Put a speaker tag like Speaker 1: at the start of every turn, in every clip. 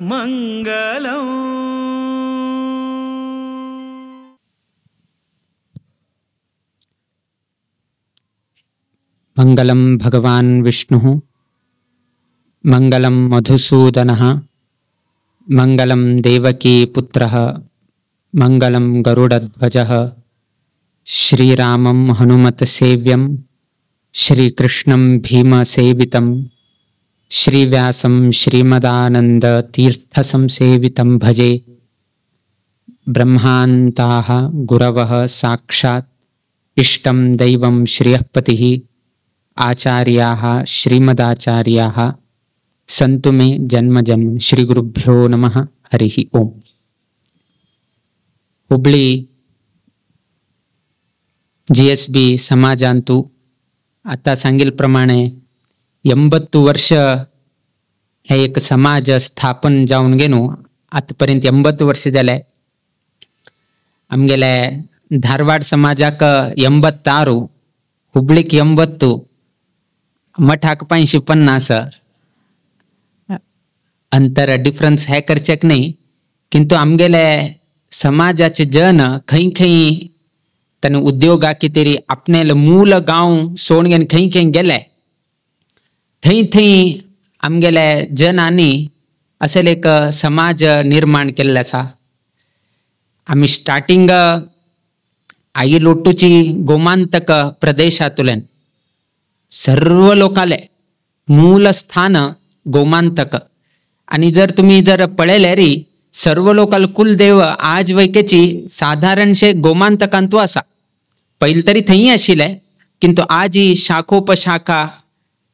Speaker 1: मंगलम।
Speaker 2: मंगलम भगवान विष्णुः, मंगलम मधुसूदनः, मंगलम देवकी पुत्रः, मंगलम गरुडध्वजः, श्रीरामं हनुमत सेव्यं, श्रीकृष्णं भीमसेवितं, श्रीव्यासं श्रीमदानंद तीर्थसंसेवितं भजे। ब्रह्मान्ताः गुरवः साक्षात् इष्टं दैवं श्रियःपतिः, आचार्याः श्रीमदाचार्याः सन्तु मे जन्म जन्म। श्री गुरुभ्यो नमः। हरिः ओम। हुबळी GSB समाजांतू आता सांगितल्याप्रमाणे 80 वर्ष हे एक समाज स्थापन जावन घेनु आतापर्यंत 80 वर्ष जाले। आमगेले धारवाड समाजाक 86, हुबळीक 80, मठाक 550 अंतर डिफरन्स हे करचेक नाही, किंतु आमगेले समाजाचे जन खंय खंय ताणें उद्योगा कितें आपणेले मूल गांव सोडून घेवन खंय खंय गेले, थंय थंय आमगेले जनांनी असेल एक समाज निर्माण केल्लो आसा। आमी स्टार्टिंग आई लोटूची गोमांतक प्रदेशांतल्यान सर्व लोकाले मूल स्थान गोमांतक, आनी जर तुमी जर पळयलें री सर्व लोकाल कुलदेव आज वैकेची साधारणशे गोमांतकांतू आसा। पयलीं तरी थंय आशिल्ले, किंतु आज ही शाखोपशाखा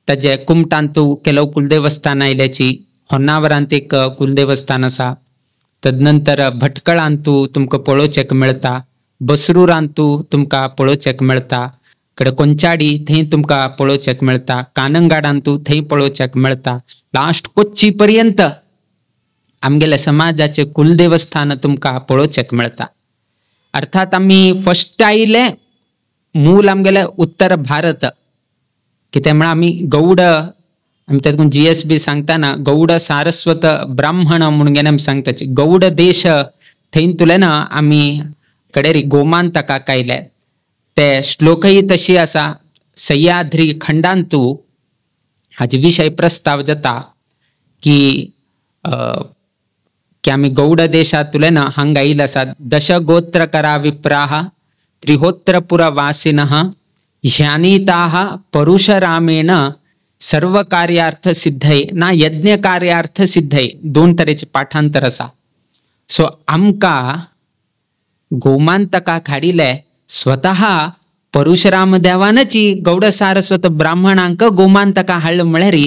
Speaker 2: ताजे कुमटांतू केलो कुलदेवस्थान आयल्याची, होन्नावरांत एक कुलदेवस्थान आसा, तदनंतर भटकळांतू तुमकां पळोवचेक मेळटा, बसरूरांतू तुमकां पळोवचेक मेळटा, कडे कोंचाडी थंय तुमकां पळोवचेक मेळटा, कानंगाडांतू थंय पळोवचेक मेळटा, लास्ट कोच्ची पर्यंत आमगेले समाजाचे कुलदेवस्थान तुमकां पळोवचेक मेळटा। अर्थात आमी फर्स्ट आयले मूल आमगेले उत्तर भारत, कितें म्हळ्यार आमी गौड, आमी तातूंत GSB सांगतना गौड सारस्वत ब्राह्मण म्हणून गेले आमी सांगताची, गौड देश थंयतुल्यान आमी कडेरी गोमांतकाक आयले। ते श्लोकय तशी आसा, सह्याद्री खंडांतू हाजे विशय प्रस्ताव जाता की की आमी गौड देशांतुल्यान हांगा आयिल्ले आसात। दशगोत्र करा विप्राः त्रिहोत्रपुरवासिनः ह्यानीताः परशुरामेण सर्व कार्यार्थ सिद्धये ना यज्ञ कार्यार्थ सिद्धये, दोन तरेचे पाठांतर आसा। सो आमकां गोमांतकाक हाडिल्ले स्वतः परशुराम देवानची गौड सारस्वत ब्राह्मणांक गोमांतका हाडले म्हळ्यार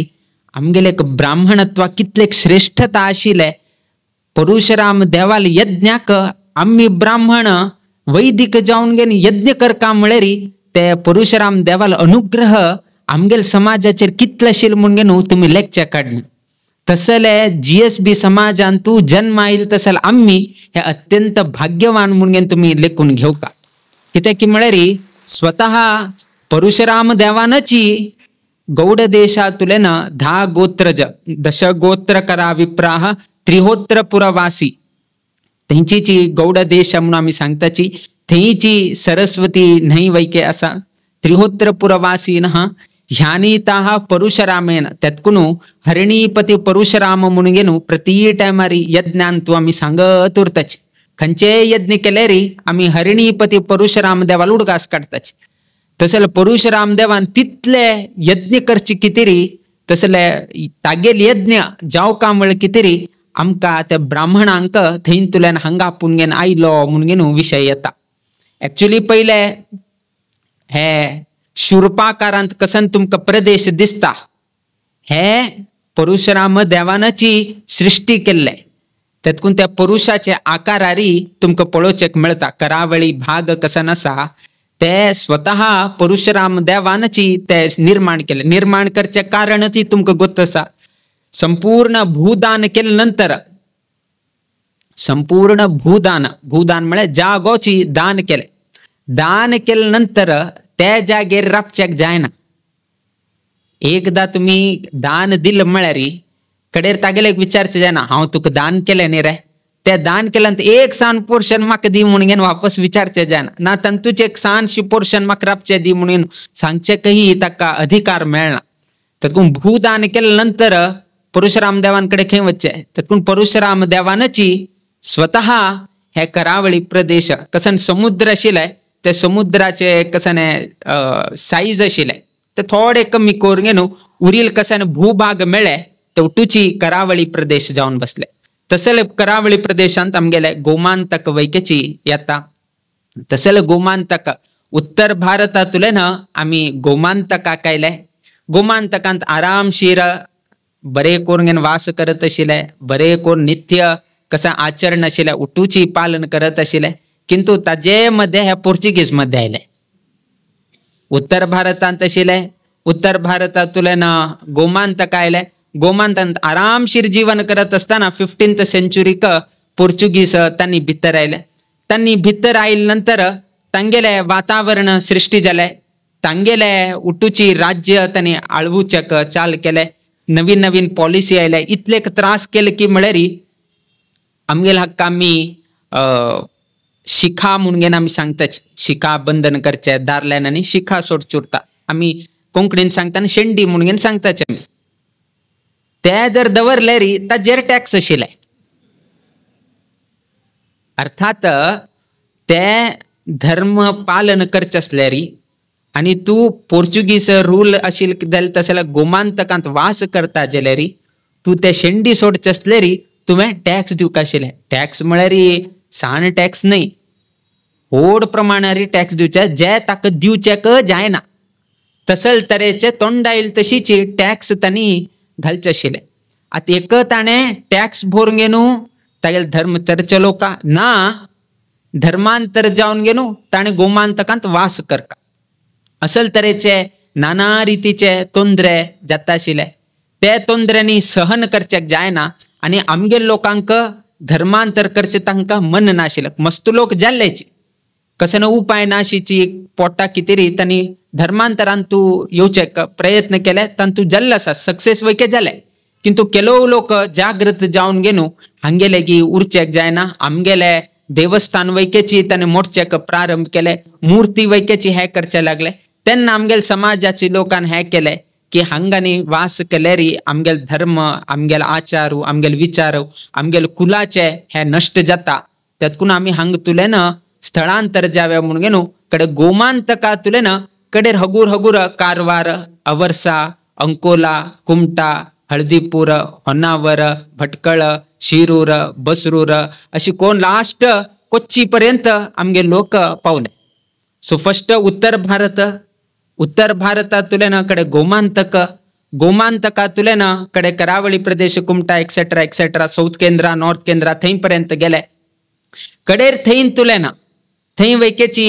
Speaker 2: आमगेले एक ब्राह्मणत्वाक कितले श्रेष्ठता आशिल्ले। परशुराम देवाल यज्ञाक आमी ब्राह्मण वैदिक जावन घेवन यज्ञ करका म्हळ्यार ते परशुराम देवाल अनुग्रह आमगेले समाजाचेर कितले आशिल्ले म्हूण घेवन तुमी लेखचे काडना। तसले GSB समाजान तूं जन्म आयल तसले आमी हे अत्यंत भाग्यवान म्हूण घेवन तुमी लेखून घेवका। कित्याक की म्हळ्यार स्वतः परशुराम देवानची गौड देशांतुल्यान 10 गोत्रज दशगोत्र करा विप्राः त्रिहोत्रपुरवासी थंयची गौड देश म्हणून आमी सांगताची, थंयची सरस्वती न्हंय वैके आसा। त्रिहोत्रपुरवासीनः ह्यानीताः परशुरामेन, तेतकुनू हरिणीपती परशुराम म्हणून घेवन प्रति टायमार यज्ञांतू आमी सांगत उरताची। खंयचेय यज्ञ केले री आमी हरिणीपती परशुराम देवाल उडगास काडटाची। तसले परशुराम देवान तितले यज्ञ करचे कितें री तसले तागेले यज्ञ जावका म्हळ्यार कितें री आमकां त्या ब्राह्मणांक थंयतुल्यान हांगा आपूण घेवन आयलो म्हणून घेवन विशय येता। एक्चुअली पयले हे शूर्पाकारांत कसन तुमकां प्रदेश दिसता, हे परशुराम देवानाची सृष्टी केल्ले, तेतकून त्या पुरुषाचे आकारारी तुमकां पळोवचेक मेळटा। करावळी भाग कसन आसा ते स्वतः परशुराम देवानची ते निर्माण केले। निर्माण करचे कारण ती तुमकां गोत आसा। संपूर्ण भूदान केले नंतर संपूर्ण भूदान, भूदान म्हळ्यार जागोची दान केले, दान केले नंतर त्या जागेर राबच्याक जायना। एकदा तुम्ही दान दिलं म्हळ्यार कडेर तागेले विचारचें जायना, हांव तुका दान केलें न्ही रे, ते दान केल्यान एक सान पोर्शन म्हाका दी म्हणून वापस विचारचें जायना, ना तातूंत एक सानशी पोर्शन म्हाका राबचें दी म्हणून सांगचें कही ताका अधिकार मेळना. तातूंत भूदान केल्या नंतर परशुराम देवांकडे खंय वचचें, तातूंत परशुराम देवानची स्वतः हे करावळी प्रदेश कसन समुद्र आशिल्ले ते समुद्राचे कसन सायज आशिल्ले ते थोडे कमी करून न्हू उरील कसन भूभाग मेळ्ळे ते उटूची करावळी प्रदेश जावन बसले. तसले करावळी प्रदेशांत आमगेले गोमांतक वैकेची येता. तसले गोमांतक उत्तर भारतांतले ना आमी गोमांतकाक आयले. गोमांतकांत आरामशीर बरे करून वास करत आशिल्ले, बरे करून नित्य कसा आचरण आशिल्ले, उटूची पालन करत आशिल्ले. किंतु ताजे मध्ये हे पोर्चुगीज मध्ये आयले. उत्तर भारतांत आशिल्ले, उत्तर भारतांतले ना गोमांतक आयले. गोमांतांत आरामशीर जीवन करत असताना 15th सेंचुरीक पोर्चुगीज तांणी भितर आयले. तांणी भितर आयले नंतर तांगेले वातावरण सृष्टी जाले, तांगेले उटूची राज्य तांणी आळवुचेक चाल केले, नवीन नवीन पॉलिसी आयले. इतले त्रास केले की म्हळ्यार आमगेले हक्क आमी शिखा म्हणून आमी सांगताच, शिखा बंधन करचे दारल्यान आनी शिखा सोडची उरता. आमी कोंकणीन सांगता शेंडी म्हणून सांगताच आमी. ते जर दवरले री ताजेर टॅक्स आशिल्ले. अर्थात ते धर्म पालन करचे आसले री आनी तूं पोर्चुगीज रूल आशिल्ले जाल्यार तशें जाल्यार गोमांतकांत वास करता जाल्यार री तूं ते शेंडी सोडचे आसले री तुवें टॅक्स दिवंक आशिल्ले. टॅक्स म्हळ्यार सान टॅक्स न्हय, व्हड प्रमाणार टॅक्स दिवचे जे ताका दिवचेक जायना तसल तरेचे तोंडायल तशीच टॅक्स तांणी घालचे आशिल्ले. आतां एक ताणें टॅक्स भरून घेवन तागेले धर्म तरचे लोका ना धर्मांतर जावन घेवन ताणें गोमांतकांत वास करका. असल तरेचे नाना रितीचे तोंदरे जाता आशिल्ले. ते तोंदऱ्यांनी सहन करचेक जायना आनी आमगेले लोकांक धर्मांतर करचें तांकां मन नाशिल्लें. मस्त लोक जाल्लेच कशें ना उपाय नाशिची पोटा कितें तांणी धर्मांतरान तूं येवचे प्रयत्न केले, तांतू जाल्ले आसा सक्सेस वयके जाले. किंतु केलो लोक जागृत जावन घेवन हांगेले की उरचेक जायना, आमगेले देवस्थान वैकेची ताणें मोडचेक प्रारंभ केले, मूर्ती वैकेची हें करचे लागले. तेन्ना आमगेले समाजाची लोकान हें केलें की हांगांनी वास केल्यारी आमगेले धर्म, आमगेले आचार, आमगेले विचार, आमगेले कुलाचे हे नश्ट जाता. तेतकून आमी हांग तुले ना स्थळांतर जावे म्हणून न्हू कडे गोमांतका तुले ना कडेर हगूर हगूर कारवार, अवर्सा, अंकोला, कुमटा, हळदीपूर, होन्नावर, भटकळ, शिरूर, बसरूर अशी कोण लास्ट कोच्ची पर्यंत आमगे लोक पावले. सो फर्स्ट उत्तर भारत, उत्तर भारतांतले ना कडे गोमांतक, गोमांतकांतले ना कडे करावळी Pradesh, Kumta etcetera etcetera, south Kendra, north Kendra थंय पर्यंत गेले. कडेर थंय तुले ना थंय वैकेची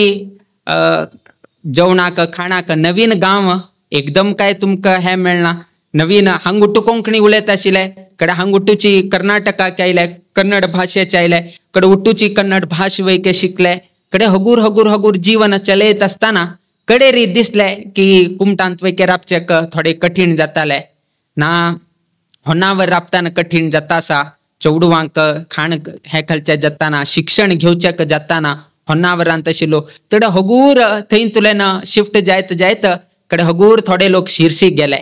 Speaker 2: जेवणाक खाणाक नवीन गांव एकदम काय तुमकां हें मेळना. नवीन हांगुटू कोंकणी उलयत आशिल्ले, कडे हांगुटूची कर्नाटकाक आयले, कन्नड भाशेचे आयले, कडे उटूची कन्नड भाश वैके शिकले. कडे हगूर हगूर हगूर जीवन चलयत आसतना कडे री दिसले की कुमटांत वैके राबचेक थोडे कठीण जाताले ना, होन्नावर राबताना कठीण जाता आसा, चेडवांक खाण हें घालचें जाताना, शिक्षण घेवचेक जाताना होन्नावरांत आशिल्लो. तडे हगूर थंय तुले ना शिफ्ट जायत जायत कडे हगूर थोडे लोक शिरसी गेले,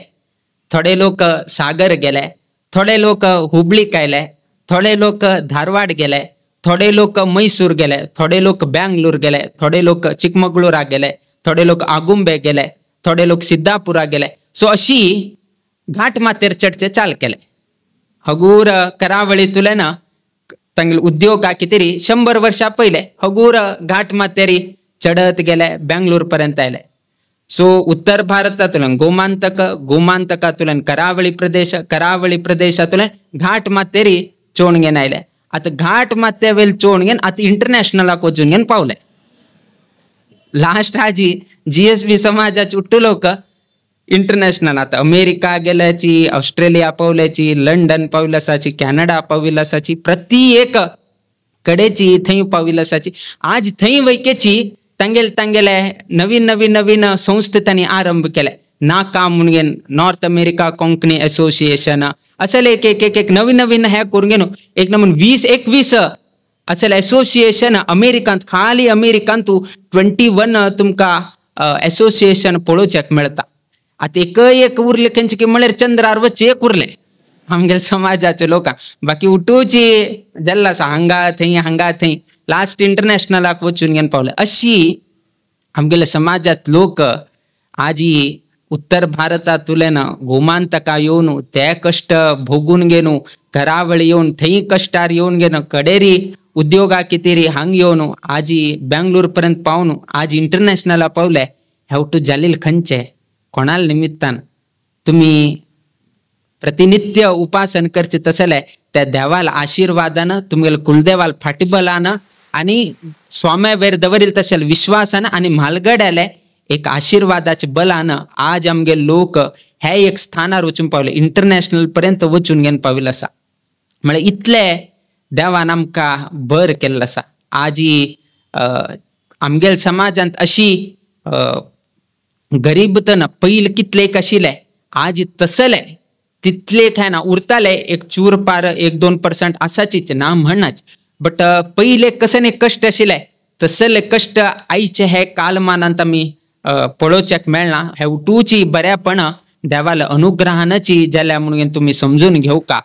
Speaker 2: थोडे लोक सागर गेले, थोडे लोक हुबळीक आयले, थोडे लोक धारवाड गेले, थोडे लोक मैसूर गेले, थोडे लोक बँगलोर गेले, थोडे लोक चिकमगळूरा गेले, थोडे लोक आगुंबे गेले, थोडे लोक सिद्धापुरा गेले. सो अशी घाट मातेर चडचे चाल केले. हगूर करावळी तुले ना तांगेले उद्योगा कितें 100 वर्सां पयले हगूर घाट मातेरी चडत गेले, बँगलोर पर्यंत आयले. सो उत्तर भारतांतल्यान गोमांतक, गोमांतकांतल्यान करावळी प्रदेश, करावळी प्रदेशांतल्यान घाट मातेरी चोणगेन आयले. आतां घाट माते वयले चोणगेन आतां इंटरनॅशनलाक वचून घेवन पावले. लास्ट हाजी GSB समाजाचे उट्टू लोक इंटरनॅशनल आतां अमेरिका गेल्याची, ऑस्ट्रेलिया पावल्याची, लंडन पाविल्ले आसाची, कॅनडा पाविल्ले आसाची, प्रति एक कडेची थंय पाविल्ले आसाची. आज थंय वैकेची तांगेले तांगेले नवीन नवीन नवीन संस्थे तांणी आरंभ केले. नाका म्हणून नॉर्थ अमेरिका कोंकणी एसोसिएशन, असल एक एक एक एक नवीन नवीन हे करून घेवन एक नमून 20-21 असल एसोसिएशन अमेरिकांत, खाली अमेरिकांत 21 तुमकां एसोसिएशन पळोवच्याक मेळटा. आतां एकय एक उरलें खंयचे की म्हळ्यार चंद्रार वचचे एक उरलें आमगेले समाजाचे लोकांक, बाकी उठूची जाल्लो आसा हांगा थंय हांगा थंय, लास्ट इंटरनॅशनलाक वचून घेवन पावले. अशी आमगेले समाजांत लोक आजी उत्तर भारतांतल्यान गोमांतका येवन ते कश्ट भोगून घेवन घरावळ येवन थंय कश्टार येवन घेवन कडेरी उद्योगा कितेरी हांग येवन आजी बेंगलोर पर्यंत पावन आज इंटरनॅशनला पावले. हेवटू जालील खंयचे कोणाल निमित्तान तुमी प्रतिनित्य उपासन करचे तसले त्या देवाल आशीर्वादान तुमगेले कुलदेवाल फाटबलान आनी स्वाम्या वयर दवरील तशें विश्वासान आनी म्हालगड्याले एक आशीर्वादाचे बलान आज आमगे लोक हे एक स्थानार वचून पावले, इंटरनॅशनल पर्यंत वचून घेवन पाविल्लो आसा. म्हळ्यार इतले देवान आमकां बर केल्लो आसा. आजी आमगेले समाजांत अशी गरीबतन पयलीं कितले आशिल्ले आज तसले तितले काय ना उरताले, एक चूर पार 1-2% आसाचीच ना म्हणनाच, बट पयले कशें न्ही कश्ट आशिल्ले तसले कश्ट आयचे हे कालमानांत आमी पळोवच्याक मेळना. हेवटूची बऱ्यापण देवाल अनुग्रहानची जाल्या म्हणून तुमी समजून घेवका.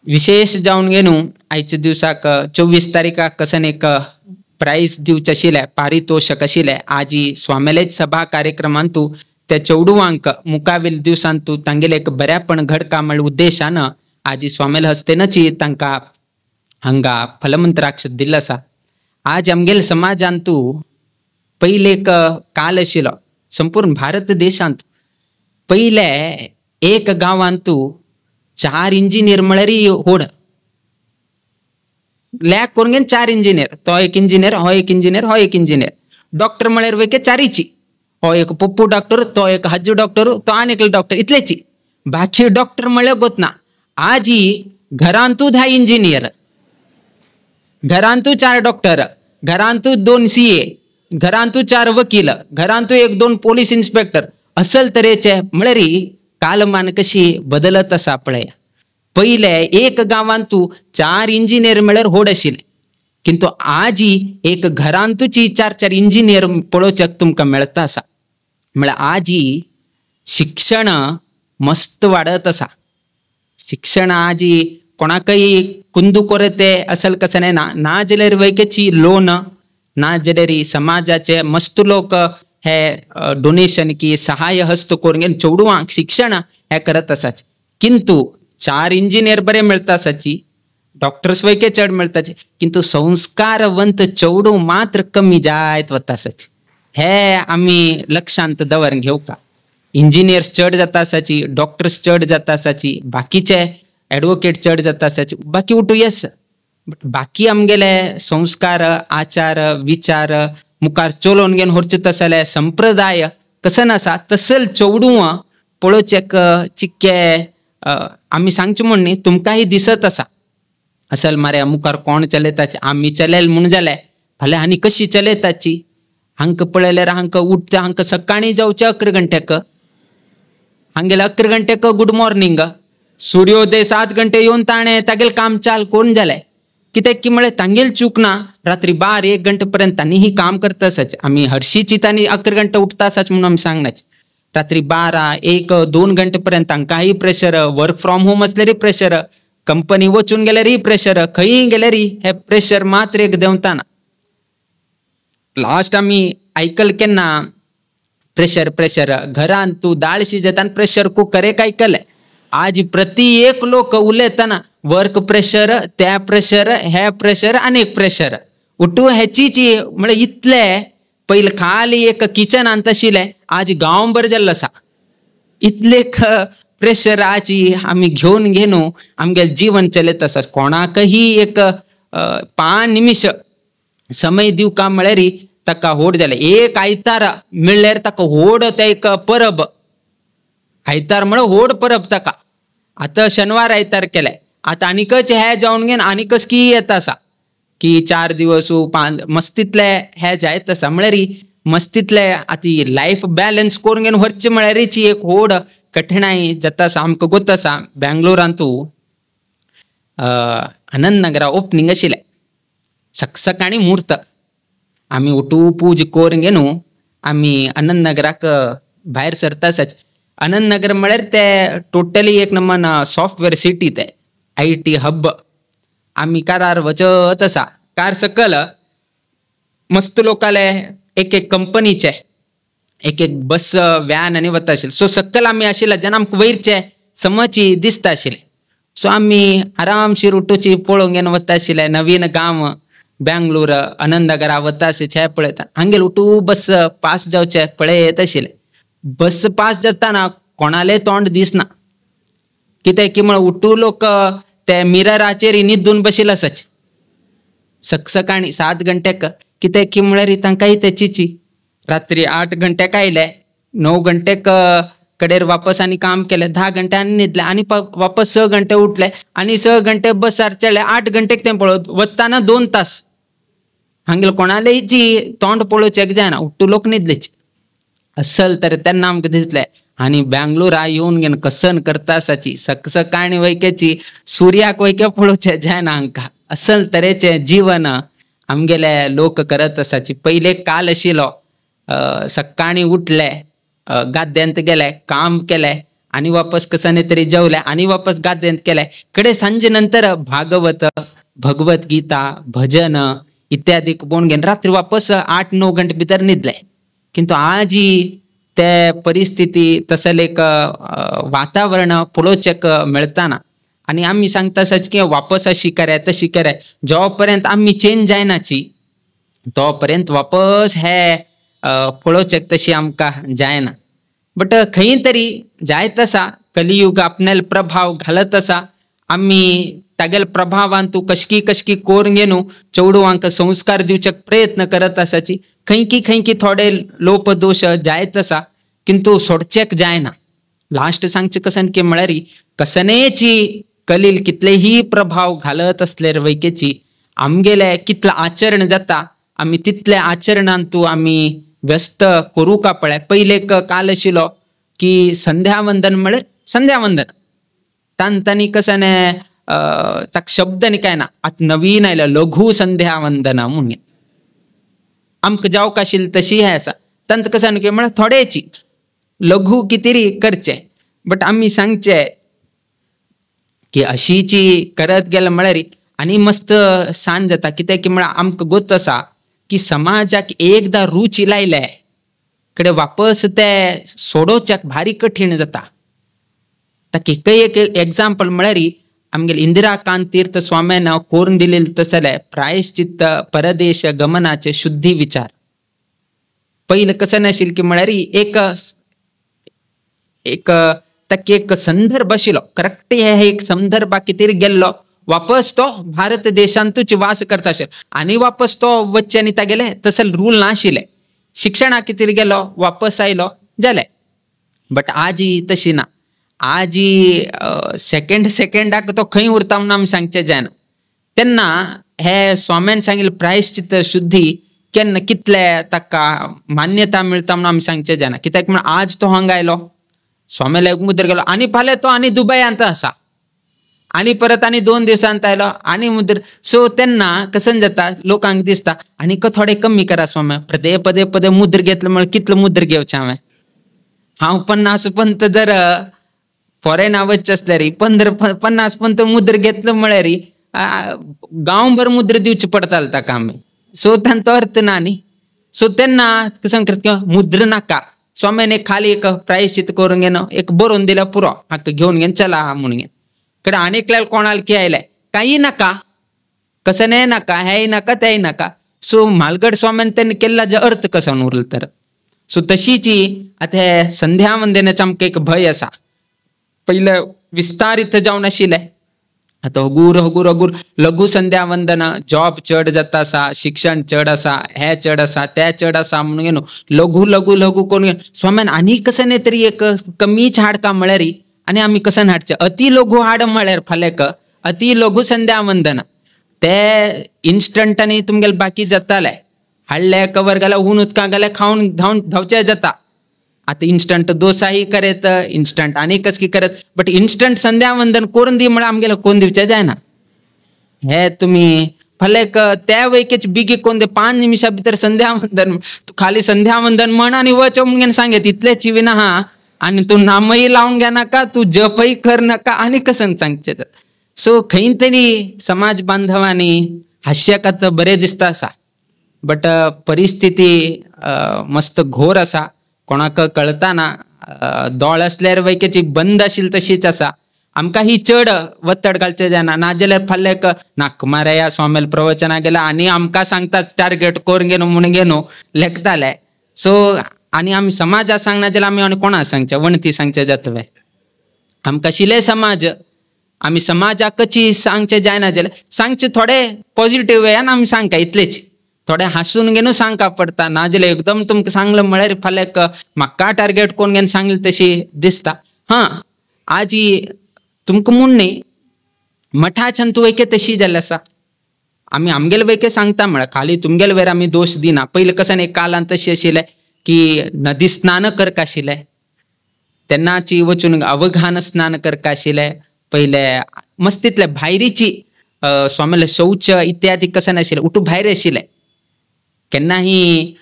Speaker 2: विशेष जावन घेवन आयच्या दिवसाक 24 तारीखाक कसन एक प्रायज दिवचें आशिल्लें, पारितोषक आशिल्लें. आजी स्वामेलेच सभा कार्यक्रमांतू त्या चेडवांक मुखावेल दिवसांतू तांगेले एक बऱ्यापण घडका म्हळ्या उद्देशान आजी स्वामेल हस्तेनची तांकां हांगा फलमंत्राक्ष दिल्लो आसा. आज आमगेले समाजांतू पयले एक काल आशिल्लो संपूर्ण भारत देशांत पयले एक गांवांतू 4 इंजिनियर म्हळ्यार होड लॅक करून घेवन 4 इंजिनियर, तो एक इंजिनियर, हो एक इंजिनियर, हो एक इंजिनियर, डॉक्टर म्हळ्यार वेके चारीची, हो एक पप्पू डॉक्टर, तो एक हज्जू डॉक्टर, तो आनी एकलो डॉक्टर, इतलेची बाकी डॉक्टर म्हळ्यार गोतना. आजी घरांतू 10 इंजिनियर, घरांतू 4 डॉक्टर, घरांतू 2 CA, घरांतू 4 वकील, घरांतू 1-2 पोलीस इन्स्पेक्टर, असल तरेचे म्हळ्यार कालमान कशी बदलत आसा पळय. पयले एक गांवांतू 4 इंजिनियर म्हळ्यार होड आशिल्ले, किंतु आजी एक घरांतूची 4-4 इंजिनियर पळोवच्याक तुमकां मेळता आसा. म्हळ्यार आजी शिक्षण मस्त वाडत आसा. शिक्षण आजी कोणाकय कुंदू कोरते असल कशें ना, ना जाल्यार वैकेची लोन, ना जाल्यार समाजाचे मस्त लोक हे डोनेशन की सहाय्य हस्त करून घेवन चेडवांक शिक्षण हे करत आसाच. किंतु 4 इंजिनियर बरे मेळता आसाची, डॉक्टर्स वैके चड मेळताचे, किंतु संस्कारवंत चेडूं मात्र कमी जायत वता आसाची. हे आमी लक्षांत दवर घेवका. इंजिनियर्स चड जाता आसाची, डॉक्टर्स चड जाता आसाची, बाकीचे एडवोकेट चड जाता आसाची, बाकी उठू येस, बट बाकी आमगेले संस्कार आचार विचार मुखार चलोवन घेवन व्हरचे तसले संप्रदाय कसन आसा तसल चेडूं पळोवच्याक चिक्के आमी सांगचे म्हूण न्ही, तुमकांय दिसत आसा असल मारे मुखार कोण चलयताची, आमी चलेल म्हूण जाले फाल्यां आनी कशी चलयताची. हांकां पळयल्यार हांकां उठता, हांकां सकाळीं जावचें 11 घंट्याक, हांगेले 11 घंट्याक गुड मॉर्निंग, सूर्योदय 7 घंटे येवन ताणें तागेलें काम चाल कोण जालें कित्याक की म्हळ्यार तांगेल चूक ना, रात्री 12-1 घंटे पर्यंत तांणी ही काम करता आसाच. आमी हरशीची तांणी 11 घंटे उठता आसाच म्हणून आमी सांगनाच, रात्री 12-1-2 घंटे पर्यंत तांकांय प्रेशर, वर्क फ्रॉम होम आसल्यारय प्रेशर, कंपनी वचून गेल्यारय प्रेशर, खंय गेल्यारय हे प्रेशर मात्र एक देंवताना. लास्ट आमी आयकल केन्ना प्रेशर प्रेशर, घरांत तूं दाळ शिजयता आनी प्रेशर कुकर एक आयकलें. आज प्रति एक लोक उलयतना वर्क प्रेशर, त्या प्रेशर, हे प्रेशर आनी एक प्रेशर, उठू हेची म्हळ्यार इतले पयलीं खाली एक किचनांत आशिल्लें आज गांवभर जाल्लो आसा. इतले प्रेशर आजी आमी घेवन घेवन आमगेलें जीवन चलयत आसा. कोणाकही एक 5 निमिश समय दिवका म्हळ्यार ताका होड जालें. एक आयतार मेळ्ळ्यार ताका होड तें एक परब, आयतार म्हळ्यार होड परब ताका. आतां शेनवार आयतार केले, आतां आनीकच हे जावन घेवन आनीकच की येता आसा की 4 दिवस 5 मस्तीतले हे जायत आसा. म्हळ्यार मस्तीतले आतां लायफ बॅलन्स करून घेवन व्हरचें म्हळ्यारच एक होड कठिणाई जाता आसा. आमकां गोत आसा बेंगलोरांतू आनंदनगरा ओपनिंग आशिल्लें, सकसकाणी म्हूर्त. आमी उठू पूज कोरून न्हू आमी आनंदनगराक भायर सरता आसाच. आनंदनगर म्हळ्यार ते टोटली एक नंबर सॉफ्टवेअर सिटी, ते IT hub. आमी कारार वचत आसा, कार सकल मस्त लोकाले एक एक कंपनीचे एक एक बस व्हॅन आनी वता आशिल्ले. सो सकल आमी आशिल्ले जेन्ना आमकां वयरचे समची दिसता आशिल्ले. सो आमी आरामशीर उठूची पळोवंक घेवन वता आशिल्ले. नवीन गांव बेंगलोर आनंदनगरा वता आशिल्ले पळयता, हांगेर उठू बस पास जावचे पळयत आशिल्ले. बस पास जाताना कोणाले तोंड दिसना, कितें की म्हळ्यार उठू लोक ते मिरराचेर न्हिदून बशिल्ले आसाचे सकसकाणी 7 घंट्याक. कितें की म्हळ्यार तांकांय तेचीची रात्री 8 घंट्याक आयले, 9 घंट्याक कडेर वापस आनी काम केलें, 10 घंटे आनी न्हिदले आनी वापस 6 घंटे उठले आनी 6 घंटे बसार चडले, 8 घंटेक तें पळोवत वतना 2 तास हांगेले कोणालेची तोंड पळोवचें जायना, उठू लोक न्हिदलेच असल. तर तेन्ना आमकां दिसलें आनी बेंगलोरा येवन घेवन कसन करता आसाची सकसकाणी वैकेची सुर्याक वैके पळोवचें जायना हांकां. असल तरेचें जीवन आमगेले लोक करत आसाची. पयले काल आशिल्लो सकाळीं उठले, गाद्यांत गेले, काम केले आनी वापस कसाने तरी जेवले आनी वापस गाद्यांत केले. कडे सांजे नंतर भागवत, भगवत गीता, भजन इत्यादी पळोवन घेवन रात्री वापस 8-9 घंटे भितर न्हिदले. किंतु आजी ते परिस्थिती तसले एक वातावरण पळोवचेक मेळताना आनी आमी सांगता आसाच की वापस अशी कराय तशी कराय, जो पर्यंत आमी चेंज जायनाची तो पर्यंत वापस हे पळोवचेक तशी आमकां जायना. बट खंय तरी जायत आसा, कलियुग आपणाले प्रभाव घालत आसा. आमी तागेले प्रभावान तूं कशकी कशकी कोरून घेवन चेडवांक संस्कार दिवचेक प्रयत्न करत आसाची. खंयकी खंयकी थोडे लोपदोश जायत आसा, किंतु सोडचेक जायना. लास्ट सांगचें कसन की म्हळ्यार कसनेची कलील कितलेही प्रभाव घालत असले वैकेची आमगेले कितलें आचरण जाता आमी तितले आचरणान तूं आमी व्यस्त करूं का पळय. पयले काल आशिल्लो की संध्यावंदन म्हळ्यार संध्यावंदन तांतांनी कसने ताका शब्द न्ही काय ना. आतां नवीन आयलो लघु संध्यावंदन म्हणून आमकां जावंक आशिल्लें तशी हें आसा. तांत कशें न्ही म्हळ्यार थोडेची लघु कितें करचें. बट आमी सांगचें की अशीची करत गेले म्हळ्यार आनी मस्त सांज जाता. कित्याक की म्हळ्यार आमकां गोत आसा की समाजाक एकदां रुची लायले कडे वापस ते सोडोवच्याक भारी कठीण जाता. ताका एकय एक एग्जाम्पल म्हळ्यार आमगेले इंदिराकांत तीर्थ स्वाम्यान कोरून दिलेले तसले प्रायश्चित्त परदेश गमनाचे शुद्धी विचार. पयलें कशें नाशिल्लें की म्हळ्यार एक एक ताका एक संदर्भ आशिल्लो, करेक्ट हे एक संदर्भा कितें गेल्लो वापस तो भारत देशांतूच वास करता आशिल्लो आनी वापस तो वच्चे आनी तागेले तसले रूल नाशिल्ले. शिक्षणा कितें गेलो वापस आयलो जालें. बट आजी तशी ना. आजी सेकेंड सेकेंडाक तो खंय उरता म्हणून आमी सांगचें जायना. तेन्ना हे स्वाम्यान सांगिल्लें प्रायश्चित्त शुद्धी केन्ना कितले ताका मान्यता मेळटा म्हणून आमी सांगचें जायना. कित्याक म्हण आज तो हांगा आयलो स्वाम्याले मुद्र गेलो आनी फाल्यां तो आनी दुबयांत आसा आनी परत आनी 2 दिवसांत आयलो आनी मुद्र. सो तेन्ना कसन जाता लोकांक दिसता आनी थोडे कमी करा स्वाम्या, पदे पदे पदे मुद्र घेतले म्हळ्यार कितलो मुद्र घेवचें हांवें. हांव 50 पंत जर फॉरेन वचचें आसल्यार 15-50 पंत मुद्र घेतलो म्हळ्यार गांवभर मुद्र दिवचे पडटाले ताका आमी. सो तांचो अर्थ ना न्ही. सो तेन्ना कशें करता मुद्र नाका. स्वाम्यान एक खाली एक प्रायश्चित करून घेवन एक बरोवन दिल्यार पुरो, हाका घेवन घेवन चला म्हणून घेवन कडे आनी एकल्याक कोणाक की आयले कांय नाका, कसनेय नाका, हेंय नाका, तेंय नाका. सो म्हालगड स्वाम्यान तेन्ना केल्ला जे अर्थ कसो उरलो तर. सो तशीची आतां हे संध्यावंदनाचें आमकां एक भंय आसा. पयलें विस्तारीत जावन आशिल्लें, आतां हगूर हगूर हगूर लघु संध्यावंदन, जॉब चड जाता आसा, शिक्षण चड आसा, हें चड आसा, तें चड आसा म्हणून न्हू लघु लघु लघु करून स्वाम्यान आनी कशें न्ही तरी एक कमीच हाडका म्हळ्यार आनी आमी कशें हाडचें अति लघु हाड म्हळ्यार फाल्यां अति लघु संध्यावंदन ते इन्स्टंटानी तुमगेले बाकी जाताले. हाडले कवर घाले, हून उदकां घाले, खावन धांवन धांवचें जाता. आतां इन्स्टंट दोसाही करेत, इन्स्टंट आनी कसकी करत, बट इन्स्टंट संध्यावंदन करून दी म्हळ्यार आमगेले कोण दिवचें जायना. हे तुमी फाल्यां त्या वैकेच बिगी कोण दे 5 निमिषा भितर संध्यावंदन, तूं खाली संध्यावंदन म्हण आनी वच म्हणून सांगेत, इतलेंच विना हा आनी तूं नामय लावन घेनाका, तूं जपय कर नाका आनी कसन सांगचें. सो खंय तरी समाज बांधवांनी हास्यक आतां बरें दिसता आसा, बट परिस्थिती मस्त घोर आसा, कोणाक कळता ना. दोळ आसल्यार वैकेची बंद आशिल्ली तशीच आसा. आमकां ही चड वत्तड घालचें जायना, नाजाल्यार फाल्यां नाक मारया स्वामील प्रवचना गेला आनी आमकां सांगतात टार्गेट करून घेनो म्हूण घेनो लेखताले. सो आनी आमी समाजा सांगना जाल्यार आमी आनी कोणा सांगचें, वणती सांगचें जातलें. आमकां शिले समाज, आमी समाजाकची सांगचें जायना जाल्यार सांगचें थोडे पॉझिटिव्ह वेयान आमी सांगता इतलेच, थोडे हांसून घेवन सांगका पडटा, नाजाल्यार एकदम तुमकां सांगलें म्हळ्यार फाल्यां म्हाका टार्गेट कोण घेवन सांगलें तशी दिसता. हां आज ही तुमकां म्हूण न्ही मठाच्यान तूं वैके तशी जाल्लें आसा. आमी आमगेले वैके सांगता म्हळ्यार खाली तुमगेले वयर आमी दोश दिना. पयलीं कशें न्ही कालान तशें आशिल्लें की नदी स्नान करका आशिल्लें, तेन्नाची वचून अवघान स्नान करका आशिल्लें. पयले मस्तींतले भायरीची स्वामीले शौच इत्यादी कशें नाशिल्लें, उठू भायर आशिल्लें, केन्नाही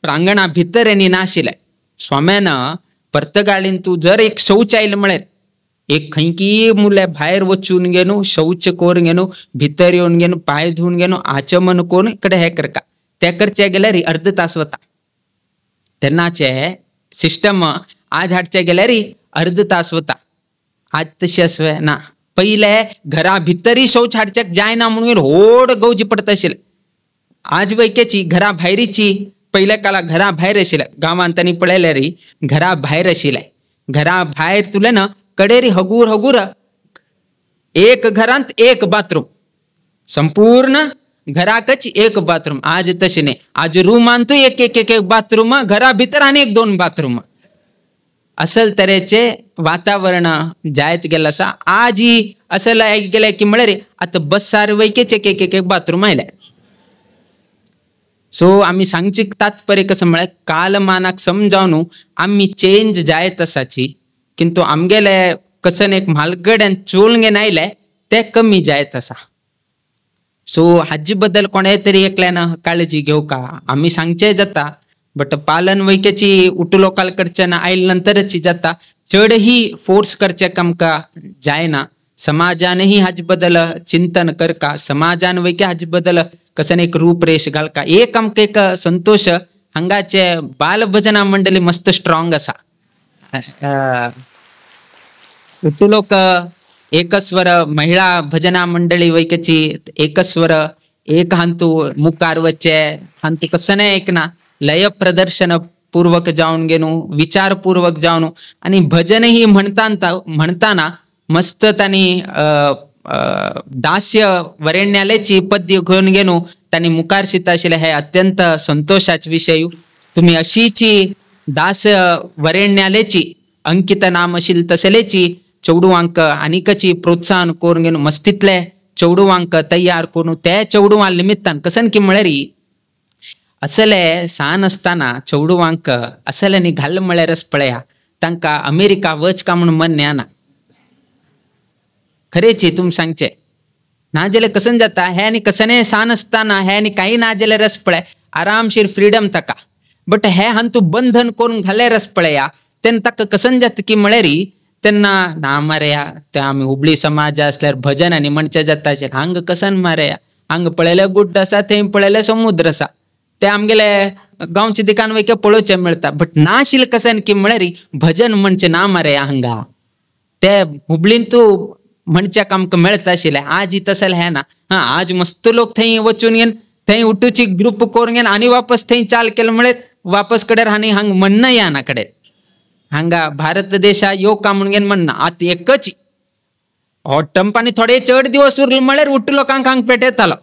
Speaker 2: प्रांगणा भितर आनी नाशिल्लें. स्वाम्यान पर्तगाळीन तूं जर एक शौच आयलें म्हळ्यार एक खंयकी मुले भायर वचून घेवन शौच करून घेवन भितर येवन घेवन पांय धुवन घेवन आचमन करून इकडे हे करका, ते करचे गेल्यार अर्द तास वता. तेन्नाचे सिस्टम आज हाडचे गेल्यार अर्द तास वता. आज तशें आसवे ना. पयले घरा भितरय शौच हाडच्याक जायना म्हणून व्हड गवजी पडटा आशिल्लें. आज वैकेची घरा भायरीची पयल्या काळार घरा भायर आशिल्लें, गांवांत तांणी पळयल्यार घरा भायर आशिल्लें. घरा भायर तुलें ना कडेरी हगूर हगूर एक घरांत एक बाथरूम, संपूर्ण घराकच एक बाथरूम. आज तशें न्ही, आज रुमांतूय एक एक एक बाथरूम, घरा भितर आनी एक दोन बाथरूम. असल तरेचे वातावरण जायत गेल्लें आसा. आज ही असल गेलें की म्हळ्यार आतां बसार वैकेच एक एक एक बाथरूम आयलें. सो आमी सांगची तात्पर्य कसं म्हळ्यार कालमानाक समजावन आमी चेंज जायत आसाची, किंतु आमगेले कसन एक म्हालगड्यान चोलन घेवन आयले ते कमी जायत आसा. सो हाजे बद्दल कोणें तरी एकल्यान काळजी घेवका. आमी सांगचें जाता बट पालन वैकेची उठू लोकां कडच्यान आयले नंतरच जाता, चडही फोर्स करचें आमकां जायना. समाजानही हाजे बद्दल चिंतन करका, समाजान वैके हाजे बद्दल कसन एक रूपरेश घालका. एक आमकां एक संतोश हांगाचे बाल भजना मंडळी मस्त स्ट्रॉंग आसा. लोक एकस्वर महिळा भजना मंडळी वैकेची एकस्वर एक हांतू मुखार वच्चे हांतू कसं एक ना लय प्रदर्शन पूर्वक जावन घेवन विचारपूर्वक जावन आनी भजनही म्हणताना मस्त तांणी दास्य वरेण्यालेची पद्य घेवन घेवन तांणी मुखार शिता आशिल्लें. हे अत्यंत संतोषाचे विशय. तुमी अशीची दास वरेण्यालेची अंकित नाम आशिल्ले तसलेची चेडवांक आनीकची प्रोत्साहन करून घेवन मस्तींतले चेडवांक तयार करून त्या चेडवां निमित्तान कसन की म्हळ्यार असले सान आसतना चेडवांक असल्यांनी घाल म्हळ्यारच पळया तांकां अमेरिका वच का म्हूण मन येना. खरेंची तुमी सांगचें नाजाल्यार कसन जाता हे आनी कसने सान आसतना हे आनी कांय ना जाल्यार पळय आरामशीर फ्रिडम ताका, बट हे हांतू बंधन करून घाल्यारच पळया तेन्ना ताका कसन जाता की म्हळ्यार तेन्ना ना मारया ते आमी हुबळी समाज आसल्यार भजन आनी म्हणचें जाता हांगा कसन मारया, हांगा पळयल्यार गुड्ड आसा थंय पळयल्यार समुद्र आसा, ते आमगेले गांवचे दिकान वयके पळोवचें मेळटा. बट नाशिल्लें कसन की म्हळ्यार भजन म्हणचें ना मारया हांगा ते हुबळीन तूं म्हणच्याक आमकां मेळता आशिल्लें. आज तसलें हें ना. हां आज मस्त लोक थंय वचून येवन थंय उठूची ग्रुप करून घेवन आनी वापस थंय चाल केलें म्हळ्यार वापस कडेर आनी हांगा म्हणणं येना कडेन हांगा भारत देशा यो का म्हणून घेवन म्हणना. आतां एकच हो ट्रंप आनी थोडे चड दिवस उरले म्हळ्यार उठू लोकांक हांगा पेटयतालो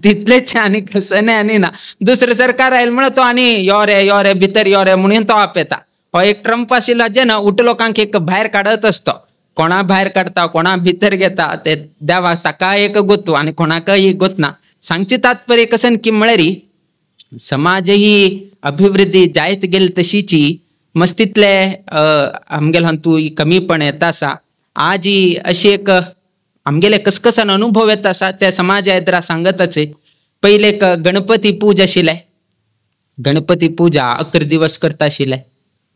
Speaker 2: तितलेच आनी कसं न्ही आनी ना. दुसरें सरकार आयलें म्हळ्यार तो आनी यो रे यो रे भितर यो रे म्हणून तो आपयता. हो एक ट्रंप आशिल्लो जेन्ना उठू लोकांक एक भायर काडत आसतो, कोणा भायर काडटा कोणा भितर घेता ते देवाक ताका एक गोतू आनी कोणाकय एक गोतना. सांगचे तात्पर्य कसन की म्हळ्यार समाजही अभिवृद्धी जायत गेली तशीची मस्तीतले आमगेले हातूंत कमीपण येता आसा. आज अशी एक आमगेले कसकसान अनुभव येता आसा त्या समाजा येदरा सांगताच. पयले एक गणपती पूजा आशिल्ले, गणपती पूजा 11 दिवस करता आशिल्ले.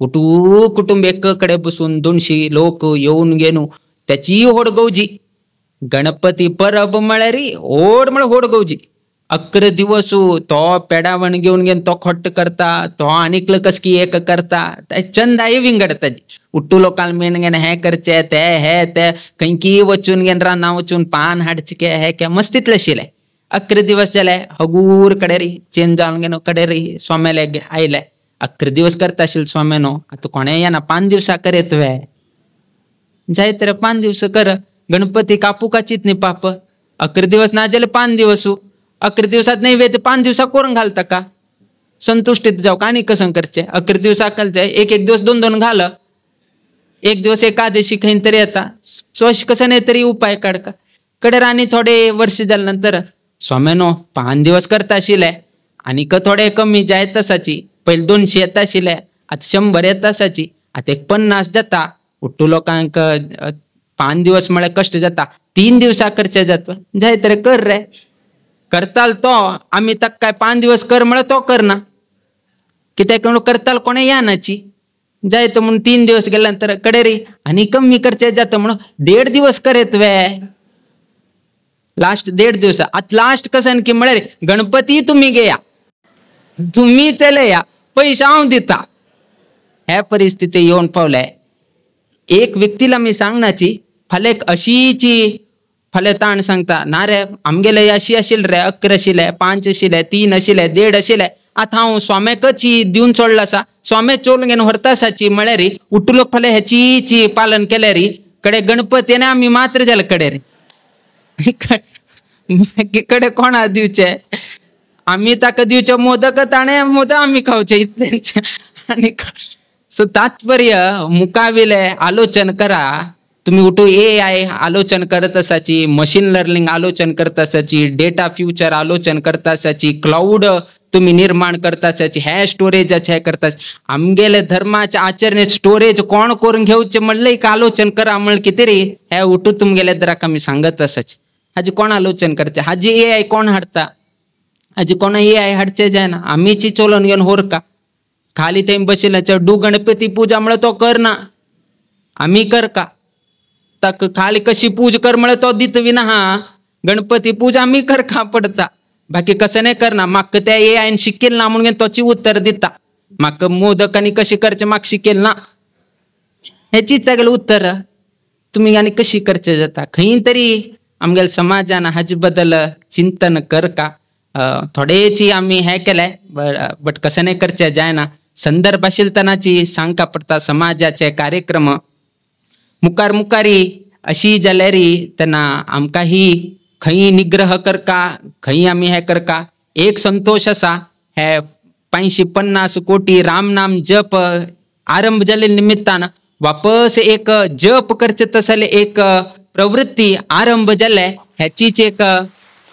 Speaker 2: कुटू कुटुंब एक कडे बसून 200 लोक येवन घेवन त्याची होड गौजी. गणपती परब म्हळ्यार होड म्हळ्यार होड गौजी. 11 दिवस तो पेडावण घेवन घेवन तो खोट्ट करता, तो आनीक कसकी एक करता, चंदाय विंगडता. उट्टू लोकांक मेन घेवन हें करचें ते हे ते खंयकी वचून घेवन रानां वचून पान हाडचें हे के मस्तीतलें आशिल्लें. 11 दिवस जाले हगूर कडेरी चेंज जावन घेवन कडेरी स्वाम्याले आयले. 11 दिवस करता आशिल्ले स्वाम्यानो, आतां कोणें येना 5 दिवसां करीत वे जाय तर 5 दिवस कर. गणपती कापूकाचीत न्ही पाप. 11 दिवस ना जाल्यार 5 दिवस, 11 दिवसात नाही वेत 5 दिवसा करून घालता का संतुष्टीत जावं आनी कसं करचें. 11 दिवसाक घालचें, एक एक दिवस 2-2 घाल, एक दिवस एकादशी खंय तरी येता. सो अशें कसं नाही तरी उपाय काडका. कडेर आनी थोडे वर्ष जाले नंतर स्वाम्यानो 5 दिवस करता आशिल्ले आनीक थोडे कमी जायत आसाची. पयले 200 येता आशिल्ले, आतां 100 येता आसाची, आतां एक 50 जाता. उट्टू लोकांक 5 दिवस म्हळ्यार कश्ट जाता, 3 दिवसां करचें जाता. जाय तर कर रे, करताल तो आमी ताका काय 5 दिवस कर म्हळ्यार तो करना, कित्याक म्हणून करताल कोणें यानाची. जाय तो म्हणून 3 दिवस गेल्या नंतर कडे रे आनी कमी करचें जाता म्हणून 1.5 दिवस करीत वे लास्ट 1.5 दिवस. आतां लास्ट कसं की म्हळ्यार गणपती तुमी घेया, तुमी चलया, पयशे हांव दिता. हे परिस्थिती येवन पावले. एक व्यक्तीला मी सांगनाची फाल्यां एक अशीची फाल्यां ताण सांगता ना रे आमगेले अशी आशिल्ले रे, 11 आशिल्ले, 5 आशिल्ले, 3 आशिल्ले, 1.5 आशिल्ले, आतां हांव स्वाम्याकच दिवन सोडलो आसा, स्वामे चोरून घेवन व्हरता आसाची म्हळ्यार उट्टू लोक फाल्यां हेची पालन केल्यार कडे गणपती आनी आमी मात्र जाले कडे रे. मागीर कडे कोणा दिवचे, आमी ताका दिवचे मोदक, ताणें मोदक आमी खावचे इतलेंच. आनी सो तात्पर्य मुखाविले आलोचन करा. तुम्ही उठू AI आलोचन करत आसाची, मशीन लर्निंग आलोचन करत आसाची, डेटा फ्युचर आलोचन करत आसाची, क्लाउड तुम्ही निर्माण करत आसाची, हे स्टोरेजाचे हे करता. आमगेले धर्माचे आचरणे स्टोरेज कोण करून घेवचे म्हणलें एक आलोचन करा म्हणलें कितें रे हे उठू तुमगेले दराक आमी सांगत आसाचे. हाजी कोण आलोचन करचे, हाजी AI कोण हाडटा, हाजी कोण AI हाडचे जायना, आमीची चलोवन घेवन होरका खाली थंय बशिल्ले चेडू गणपती पूजा म्हळ्यार तो करना, आमी करका. ताका खाली कशी पूज कर म्हळ्यार तो दित विना, हा गणपती पूजा आमी करका पडटा, बाकी कसं नाही करना. म्हाका त्या AI शिकेल ना म्हणून तोची उत्तर दिता, म्हाका मोदक आनी कशी करचे म्हाका शिकेल ना, हेचीच तागेलें उत्तर. तुमी आनी कशी करचे जाता. खंय तरी आमगेल्या समाजान हाजे बद्दल चिंतन करका. थोडेची आमी हें केलें बट कसं नाही करचें जायना. संदर्भ आशिल्ले सांगका पडटा. समाजाचे कार्यक्रम मुखार मुखारी अशी जाल्यार तेन्ना आमकां ही खंय निग्रह करका, खंय आमी हें करका. एक संतोश आसा, हे 550 कोटी राम नाम जप आरंभ जाल्ले निमित्तान वापस एक जप करचे तसले एक प्रवृत्ती आरंभ जाले, हेचीच एक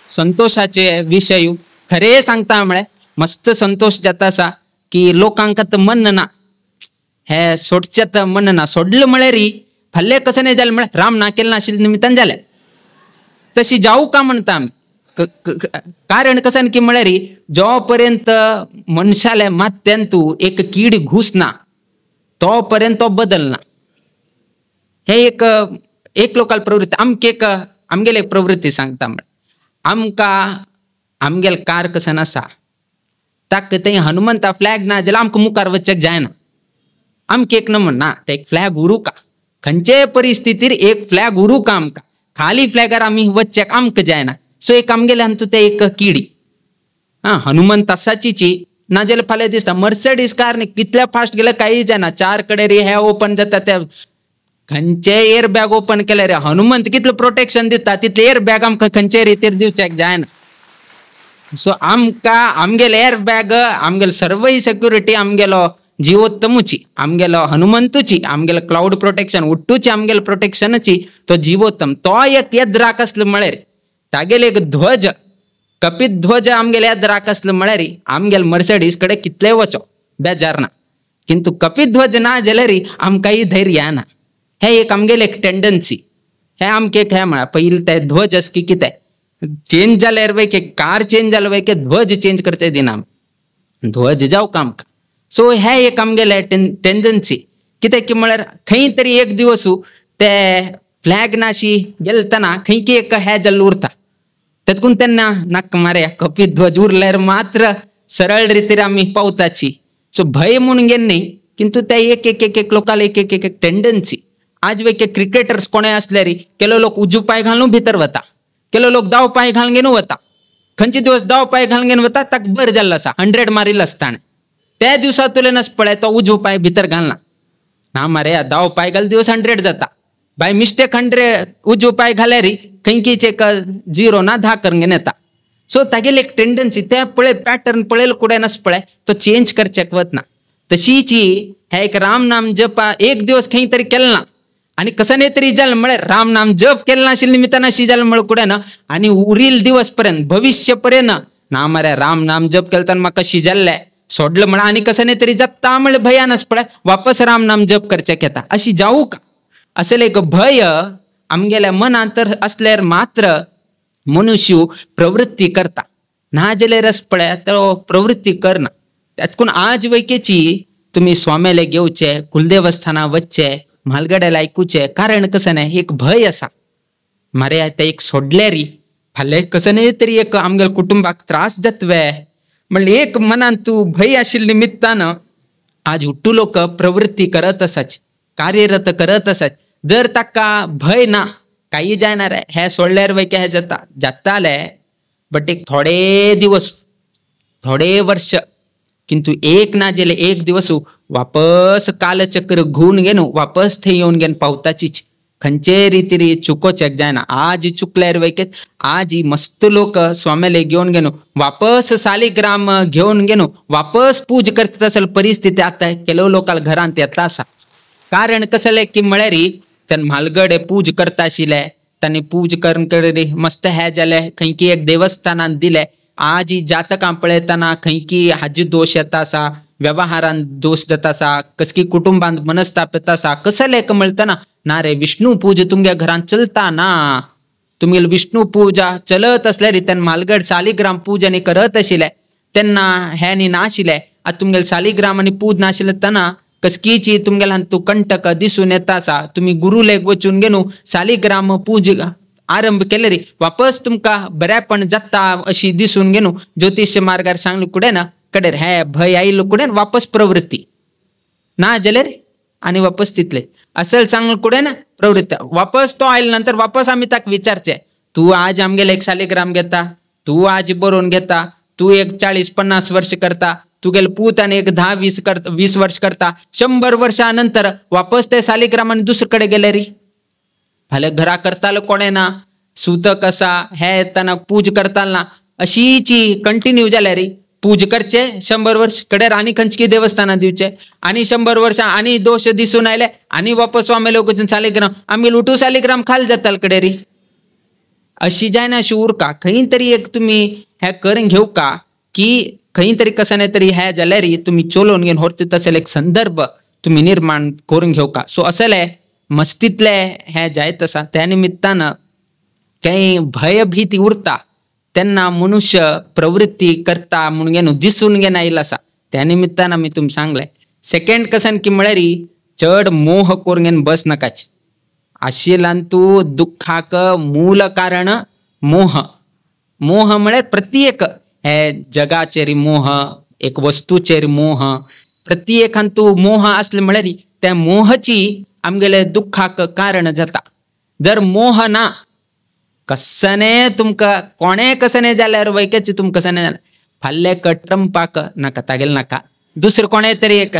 Speaker 2: संतोषाचे विशय. खरें सांगता म्हळ्यार मस्त संतोष जाता आसा की लोकांक आतां मन ना, हे सोडचें आतां मन ना. सोडलें म्हळ्यार फाल्यां कसं नाही जालें म्हळ्यार राम ना केलें नाशिल्ले निमित्तान जालें, तशी जावं का म्हणटा आमी. कारण कसं की म्हळ्यार जो पर्यंत मनशाले माथ्यांतू एक कीड घुसना तो पर्यंत तो बदलना. हे एक एक लोकाल प्रवृत्ती. आमकां एक आमगेले एक प्रवृत्ती सांगता म्हळ्यार आमकां आमगेले कार कसन आसा ताका थंय हनुमंता फ्लॅग ना जाल्यार आमकां मुखार वचपाक जायना. आमकां एक नमन ना ते एक फ्लॅग उरूं का, खंयचेय परिस्थितीर एक फ्लॅग उरूं का आमकां, खाली फ्लॅगार आमी वचपाक आमकां जायना. सो एक आमगेले हातूंत ते एक किडी आं हनुमंत आसाचीची ना जाल्यार फाल्यां दिसता मर्सडीज कार न्ही कितल्या फास्ट गेल्यार कांय जायना, 4 कडे रे हे ओपन जाता, ते खंयचे एयर बॅग ओपन केले रे हनुमंत कितलें प्रोटेक्शन दिता तितले एयर बॅग आमकां खंयचे रितीर दिवच्याक जायना. सो आमकां आमगेले एयर बॅग आमगेले सर्वय सेक्युरिटी आमगेलो जिवोत्तमुची, आमगेलो हनुमंतुची, आमगेलो क्लाउड प्रोटेक्शन उट्टूची, आमगेलो प्रोटेक्शनाची तो जिवोत्तम तो एक येद्राक आसलो म्हळ्यार तागेले एक ध्वज कपिध्वज आमगेले याद आसलो म्हळ्यार आमगेले मर्सडीज कडेन कितलेय वचो बेजार ना, किंतु कपिध्वज ना जाल्यार आमकांय धैर्य ना. हे एक आमगेले एक टेंडन्सी, हे आमके एक हे म्हळ्यार पयलीं ते ध्वज अस की कितें चेंज जाल्यार वय की कार चेंज जालो वय की ध्वज चेंज करते दिना, ध्वज जावं का आमकां. सो हे एक आमगेले टेंडन्सी कितें की म्हळ्यार खंय तरी एक दिवस ते फ्लॅग नाशी गेलतना खंय की एक हे जाल्लो उरता, तेतकून तेन्ना नाका मारे कपिध्वज उरल्यार मात्र सरळ रितीर आमी पावताची. सो भंय म्हूण घेन न्ही, किंतु ते एक एक एक एक लोकाल एक एक एक एक टेंडन्सी. आज वेके क्रिकेटर्स कोणें आसल्यार केलो लोक उजू पांय घालून भितर वता, केलो लोक दाव पांय घालून घेवन वता, खंयचे दिवस दाव पांय घालून घेवन वता ताका बरें जाल्लो आसा 100 मारिल्लो आसता ताणें, त्या दिवसा तुलेनच पळय तो उजू पांय भितर घालना, ना मारे दाव पांय घाल दिवस 100 जाता, बाय मिस्टेक 100 उजू पांय घाल्यार खंयचीच एक 0 ना 10 करून घेवन येता. सो तागेली एक टेंडन्सी ते पळय पॅटर्न पळयल कुडेनच पळय तो चेंज करच्याक वतना. तशीच हे एक राम नाम जपा एक दिवस खंय तरी केलें ना आनी कसने तरी जालें म्हळ्यार राम नाम जप केलें नाशिल्ले निमित्तान अशी जालें म्हळ्यार कुडेन आनी उरील दिवस पर्यंत भविश्य पर्यंत ना मरे राम नाम जप केलें तेन्ना म्हाका अशी जाल्लें सोडलें म्हळ्यार आनी कसने तरी जाता म्हळ्यार भंयानच पळय वापस राम नाम जप करच्याक येता. अशी जावूं का असले एक भंय आमगेल्या मनांत तर असल्यार मात्र मनुष्य प्रवृत्ती करता, ना जाल्यार रस पळय तो प्रवृत्ती करना. त्यातकून आज वैकेची तुमी स्वाम्याले घेवचे, कुलदेवस्थाना वचचे, म्हालगड्याला आयकुचे, कारण कसं नाही एक भंय आसा मारे आतां एक सोडल्यारी फाल्यां कसं न्ही तरी एक आमगेल्या कुटुंबाक त्रास जातवे म्हणल्यार एक मनान तूं भंय आशिल्ले निमित्तान आज हुट्टू लोक प्रवृत्ती करत आसाच, कार्यरत करत आसाच. जर ताका भंय ना काही जायना रे हे सोडल्यार वय हे जाता जाताले, बट एक थोडे दिवस थोडे वर्ष, किंतु एक ना जाल्यार एक दिवस वापस कालचक्र घुवन घेवन वापस थंय येवन घेवन पावताचीच. खंयचे रितीर चुकोचेक जायना. आज चुकल्यार वय आज मस्त लोक स्वाम्याले घेवन घेवन वापस सालिग्राम घेवन घेवन वापस पूज करता असल परिस्थिती आतां ಕೆಲವು लोकांक घरांत येता आसा. कारण कसलें की म्हळ्यार तेन्ना म्हालगडे पूज करता आशिल्ले, तांणी पूज करून करी मस्त हे जालें खंयकी एक देवस्थानान दिलें. आज ही जातकां पळयतना खंयकी हाजी दोश येता आसा, व्यवहारान दोश जाता आसा, कसकी कुटुंबांत मनस्ताप येता आसा, कसलें म्हणतना ना रे विष्णू पूजा तुमच्या घरांत चलता ना, तुमगेली विष्णू पूजा चलत आसल्यार तेन्ना म्हालगड सालिग्राम पूजा न्ही करत आशिल्ले तेन्ना हें न्ही नाशिल्लें. आतां तुमगेले सालिग्राम आनी पूज नाशिल्लें तेन्ना कसकीची तुमगेल्या हातूंत कंटक दिसून येता आसा. तुमी गुरुलेक वचून घेवन सालिग्राम पूज आरंभ केले रे वापस तुमकां बऱ्यापण जाता अशी दिसून घेवन ज्योतिष मार्गार सांगले कुडेन कडेर हे भंय आयिल्लो कुडेन वापस प्रवृत्ती ना जाल्यार आनी वापस तितले असल सांगले कुडेन प्रवृत्ती वापस तो आयले नंतर वापस आमी ताका विचारचे तूं आज आमगेले एक सालिग्राम घेता, तूं आज बरोवन घेता, तूं एक 40-50 वर्ष करता, तुगेले पूत आनी एक 10-20 करता, 20 वर्ष करता, 100 वर्षां नंतर वापस ते सालिग्राम आनी दुसरे कडेन गेले रे. फाल्यां घरा करतालो कोणें ना, सुतक आसा हे येतना पूज करतालो ना, अशीची कंटिन्यू जाल्यार रे पूज करचे 100 वर्ष कडेर आनी खंयची देवस्थानां दिवचे आनी 100 वर्षां आनी दोश दिसून आयले आनी वापस आमी लोक सालिग्राम आमगेले उठू सालिग्राम खाल जाताले कडेर. अशी जायना अशी उरका खंय तरी एक तुमी हें करून घेवका की खंय तरी कसं नाही तरी हे जाल्यार तुमी चलोवन घेवन व्हरता तसले एक संदर्भ तुमी निर्माण करून घेवका. सो असले मस्तीतले हे जायत आसा त्या निमित्तान काही भयभीती उरता तेन्ना मनुष्य प्रवृत्ती करता म्हणून घेवन दिसून घेवन आयिल्लो आसा. त्या निमित्तान आमी तुमकां सांगलें. सेकंड कसन की म्हळ्यार चड मोह करून घेवन बस नाकाच. आशिल्ल्यान तूं दुःखाक मूल कारण मोह. मोह म्हळ्यार प्रत्येक हे जगाचेर मोह, एक वस्तूचेर मोह, प्रत्येकान तूं मोह आसले म्हळ्यार त्या मोहची आमगेले दुःखाक कारण जाता. जर मोह ना कसने तुमकां कोणें कसने जाल्यार वैकेचे तुमकां कसने जाल्यार फाल्यां ट्रंपाक नाका तागेले नाका, दुसरें कोणें तरी एक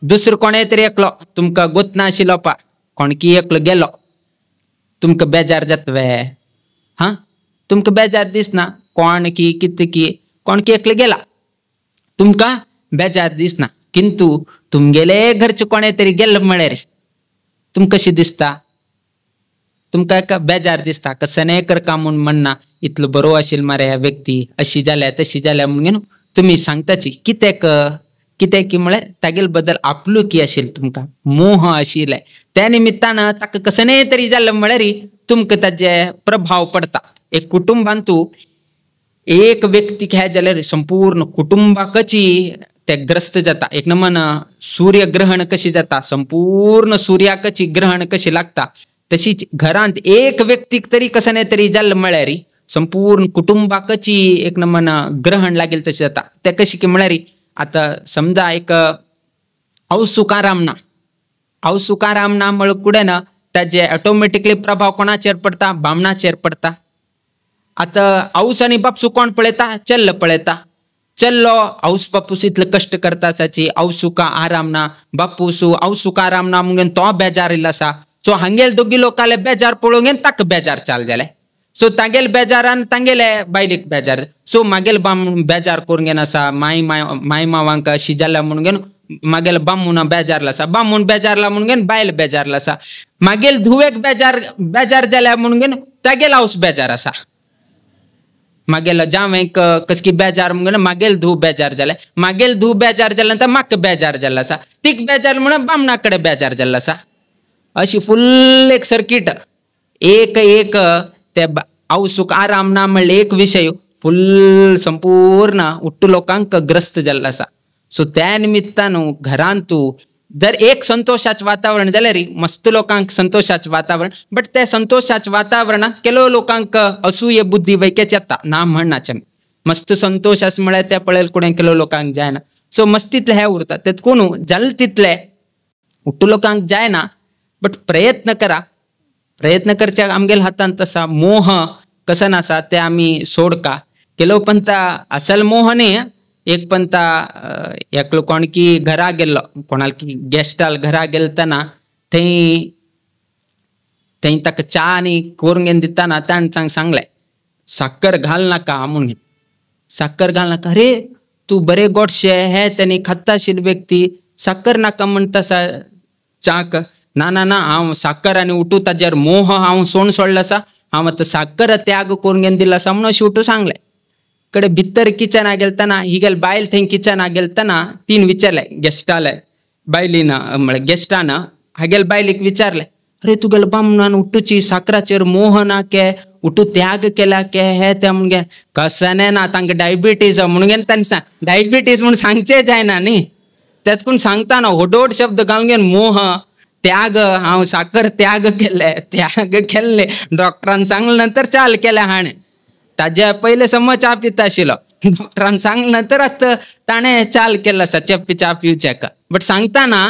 Speaker 2: दुसरो कोणें तरी एकलो तुमकां गोतना आशिल्लो पा कोणकी एकलो गेलो तुमकां बेजार जातवे हां, तुमकां बेजार दिसना कोण की कितें की कोण की एकलो गेला तुमकां बेजार दिसना, किंतु तुमगेले घरचे कोणें तरी गेल्ले म्हळ्यार तुमकां कशें दिसता? तुमकां एक बेजार दिसता कसनेय करका म्हूण म्हणना इतलो बरो आशिल्लो मरे ह्या व्यक्ती अशी जाल्या तशी जाल्या म्हणून तुमी सांगताची. कित्याक कित्याक की म्हळ्यार तागेले बद्दल आपलुकी आशिल्ली तुमकां मोह आशिल्ले त्या निमित्तान ताका कसनेय तरी जालें म्हळ्यार तुमकां ताजे प्रभाव पडता. एक कुटुंबांतू एक व्यक्तीक हें जाल्यार संपूर्ण कुटुंबाकची ते ग्रस्त जाता. एक नमन सूर्यग्रहण कशी जाता संपूर्ण सूर्याकची ग्रहण कशी लागता तशीच घरांत एक व्यक्तीक तरी कसने तरी जालें म्हळ्यार संपूर्ण कुटुंबाकची एक नमन ग्रहण लागेल तशें जाता. ते कशी की म्हळ्यार आतां समजा एक हांव सुकाराम ना हांव सुकाराम ना म्हळ्यार कुडें ना ताजे ऑटोमॅटिकली प्रभाव कोणाचेर पडटा बामणाचेर पडटा. आतां आवस आनी बापसू कोण पळयता चल्ल पळयता. चल्लो आवस बापूस इतले कश्ट करता आसाची आवसुका आराम ना बापूसू आवसुका आराम ना म्हणून तो बेजार इल्लो आसा. सो हांगेल दोगी लोकाले बेजार पळोवंक ताका बेजार चाल जालें. सो तागेल बेजारान तांगेले बायलेक बेजार. सो मागेल बामण बेजार करूंक घेन आसा माय माय माय मावांक अशी जाल्या म्हणून घेवन मागेल बामूण बेजारला आसा बामूण बेजारला म्हणून घेवन बायल बेजारला आसा मागेल धुवेक बेजार बेजार जाल्या म्हणून घेवन तागेल हावस बेजार आसा. मागेल जावेंक कसकी बेजार म्हणून मागेल धूव बेजार जालें मागेल धूव बेजार जाल्या नंतर म्हाका बेजार जाल्लो आसा तीक बेजार म्हणून बामणा कडेन बेजार जाल्लो आसा. अशी फुल्ल एक सर्कीट एक एक ते आवसूक आराम ना म्हणलें एक विशय फुल्ल संपूर्ण उट्टू लोकांक ग्रस्त जाल्लो आसा. सो त्या निमित्तान घरांत जर एक संतोषाचें वातावरण जाल्यार मस्त लोकांक संतोषाचें वातावरण बट त्या संतोषाच्या वातावरणांत केलो लोकांक असूय बुद्धी वैकेच येता ना म्हणनाचें मस्त संतोष आसा म्हळ्यार ते पळयल कोणें केलो लोकांक जायना. सो मस्तीतलें हें उरता तेत कोणू जालें तितलें उट्टू लोकांक जायना बट प्रयत्न करा. प्रयत्न करच्या आमगेल्या हातांत आसा मोह कसन आसा ते आमी सोडका केलो पंता असल मोह न्ही. एक पंता एकलो कोण की घरा गेल्लो कोणाल की गेस्टाल घरा गेलतना थंय थंय ताका च्या आनी करून घेवन दितना ताणें सांगलें साकर घाल नाका म्हणून. साकर घाल नाका अरे तूं बरे गोडशे हे तेणी खाता आशिल्ली व्यक्ती साकर नाका म्हणटा आसा च्याक. ना ना ना हांव साकर आनी उठू ताजेर मोह हांव सोण सोडलो आसा हांव आतां साकर त्याग करून घेवन दिलो आसा म्हणून अशें उठू सांगलें. कडे भितर किचना गेलतना हिगेल बायल थंय किचना गेलतना तीन विचारलें गेस्टाले बायलीन म्हळ्यार गेस्टान हागेल बायलीक विचारलें अरे तुगेले बामणान उठूची साकराचेर मोह ना के उठू त्याग केला के हे ते म्हणगे कसने ना तांकां डायबिटीज म्हणून तांणी सांग डायबिटीज म्हणून सांगचें जायना न्ही तेत कोण सांगता ना होडोड शब्द घालून घेवन मोह त्याग हांव साकर त्याग केले त्याग केल्ले डॉक्टरान सांगले नंतर चाल केल्या हाणें ताज्या पयले समज च्या पिता आशिल्लो डॉक्टरान सांगले नंतर आतां ताणें चाल केल्लो आसा च्या पिवच्याक बट सांगतना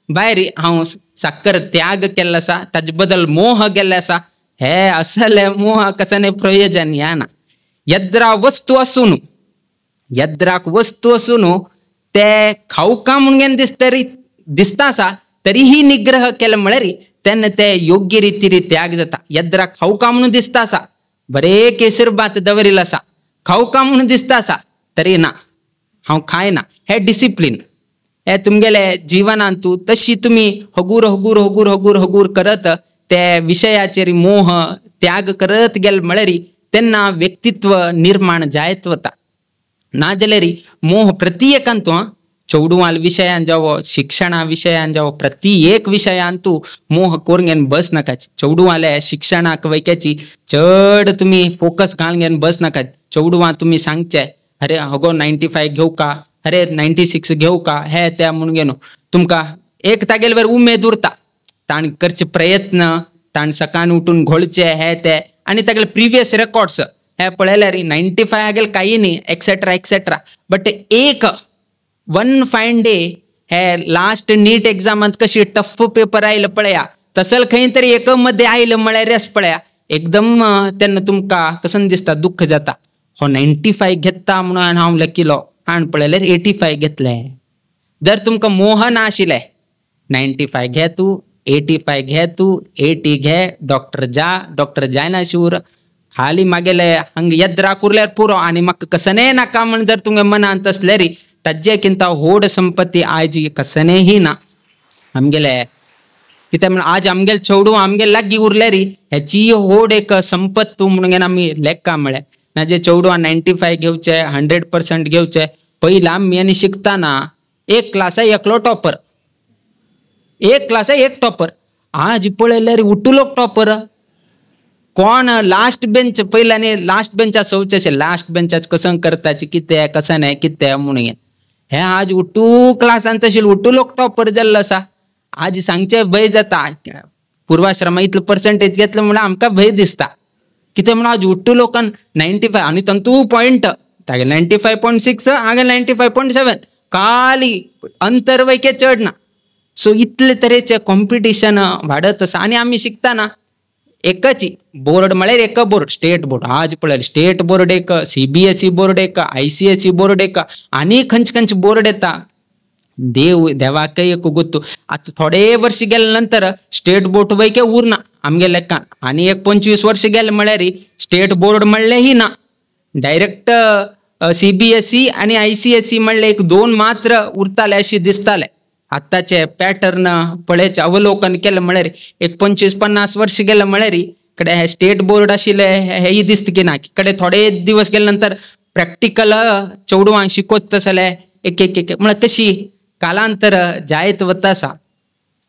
Speaker 2: भायर हांव साकर त्याग केल्लो आसा ताजे बदल मोह गेल्ले आसा हे असले मोह कसने प्रयोजन या ना. यद्रा वस्तू आसून यद्राक वस्तू आसून ते खावका म्हणून दिसतरी दिसता आसा तरीही निग्रह केले म्हळ्यार तेन्ना ते योग्य रितीन त्याग जाता. यद्रा खावका म्हणून दिसता आसा बरे केसर भात दवरिल्लो आसा खावका म्हणून दिसता आसा तरी ना हांव खायना हे डिसिप्लीन हे तुमगेले जिवनांतू तशी तुमी हगूर हगूर हगूर हगूर हगूर करत ते विशयाचेर मोह त्याग करत गेले म्हळ्यार तेन्ना व्यक्तित्व निर्माण जायत वता. ना जाल्यार मोह प्रति एकांतू चेडवां विशयान जावो शिक्षणा विशयान जावो प्रति एक विशयान तूं मोह करून घेवन बस नाकाची. चेडवांले शिक्षणाक वैक्याची चड तुमी फोकस घालून घेवन बस नाकात. चेडवां तुमी सांगचे अरे हगो 95 घेवं का अरे 96 घेवं का हे ते म्हणून घेवन तुमकां एक तागेले वर उमेद उरता ताण करचे प्रयत्न ताण सकाळी उठून घोळचे हे ते आनी तागेले प्रिवियस रेकॉर्ड्स हे पळयल्यार 95 हागेले कांय न्ही एक्सेट्रा एक्सेट्रा बट एक वन फायन डे हे लास्ट नीट एग्जामांत कशी टफ पेपर आयलो पळया तसल खंय तरी एक मध्ये आयलो म्हळ्यार पळया एकदम तेन्ना तुमकां कसं दिसता दुःख जाता हो 95 घेता म्हणून हांव लकिलो हाण पळयल्यार 85 घेतले. जर तुमकां मोह ना आशिल्लें 95 घे तूं 85 घे तूं 80 घे डॉक्टर जा डॉक्टर जायना शूर खाली मागेले हांगा यद्राक उरल्यार पुरो आनी म्हाका कसनेय नाका म्हण जर तुमगे मनांत आसल्यार ताजे किंता होड संपत्ती आयज कसनेही ना. आमगेले कित्याक म्हणून आज आमगेल चेडूं आमगेल लागीं उरल्यारी हेची होड एक संपत्त म्हणून आमी लेखा म्हळ्यार ना जे चेडवां 95 घेवचे 100% घेवचे. पयलीं आमी आनी शिकतना एक क्लासा एकलो टॉपर, एक क्लासा एक टॉपर. आज पळयल्यार उटुलो टॉपर कोण लास्ट बेंच पयलीं आनी लास्ट बेंचा सोवचें लास्ट बेंचाच कसं करताचे कितें कसं नाही कितें म्हणून हे आज उटू क्लासान तशें उटू लोक टॉपर जाल्लो आसा. आज सांगचें भंय जाता पुर्वाश्रमा इतलो पर्संटेज घेतलो म्हणून आमकां भंय दिसता. कितें म्हणून आज उट्टू लोकान 95 आनी तांतू पॉयंट तागे 95.6 हांगा 95.7 खाली अंतर वैके चड ना. सो इतले तरेचे कॉम्पिटिशन वाडत आसा. आनी आमी शिकतना एकच बोर्ड म्हळ्यार एक बोर्ड स्टेट बोर्ड. आज पळय स्टेट बोर्ड एक, CBSE board एक, ICSE board एक आनी खंयचे खंयचे बोर्ड येता. देव देवाकय एक गोत्तू. आतां थोडे वर्स गेले नंतर स्टेट बोर्ड वैके उरना आमगे लेखान. आनी एक 25 वर्स गेले म्हळ्यार स्टेट बोर्ड म्हणलेंही ना, डायरेक्ट CBSE आनी ICSE म्हणलें एक दोन मात्र उरताले अशें दिसताले. आतांचे पॅटर्न पळयचे अवलोकन केलें म्हळ्यार एक 25-50 वर्स गेले म्हळ्यार कडे हे स्टेट बोर्ड आशिल्ले हेय दिसता की ना. कडे थोडे दिवस गेले नंतर प्रॅक्टिकल चेडवांक शिकयत जाल्यार एक एक एक म्हळ्यार कशी कालांतर जायत वता आसा.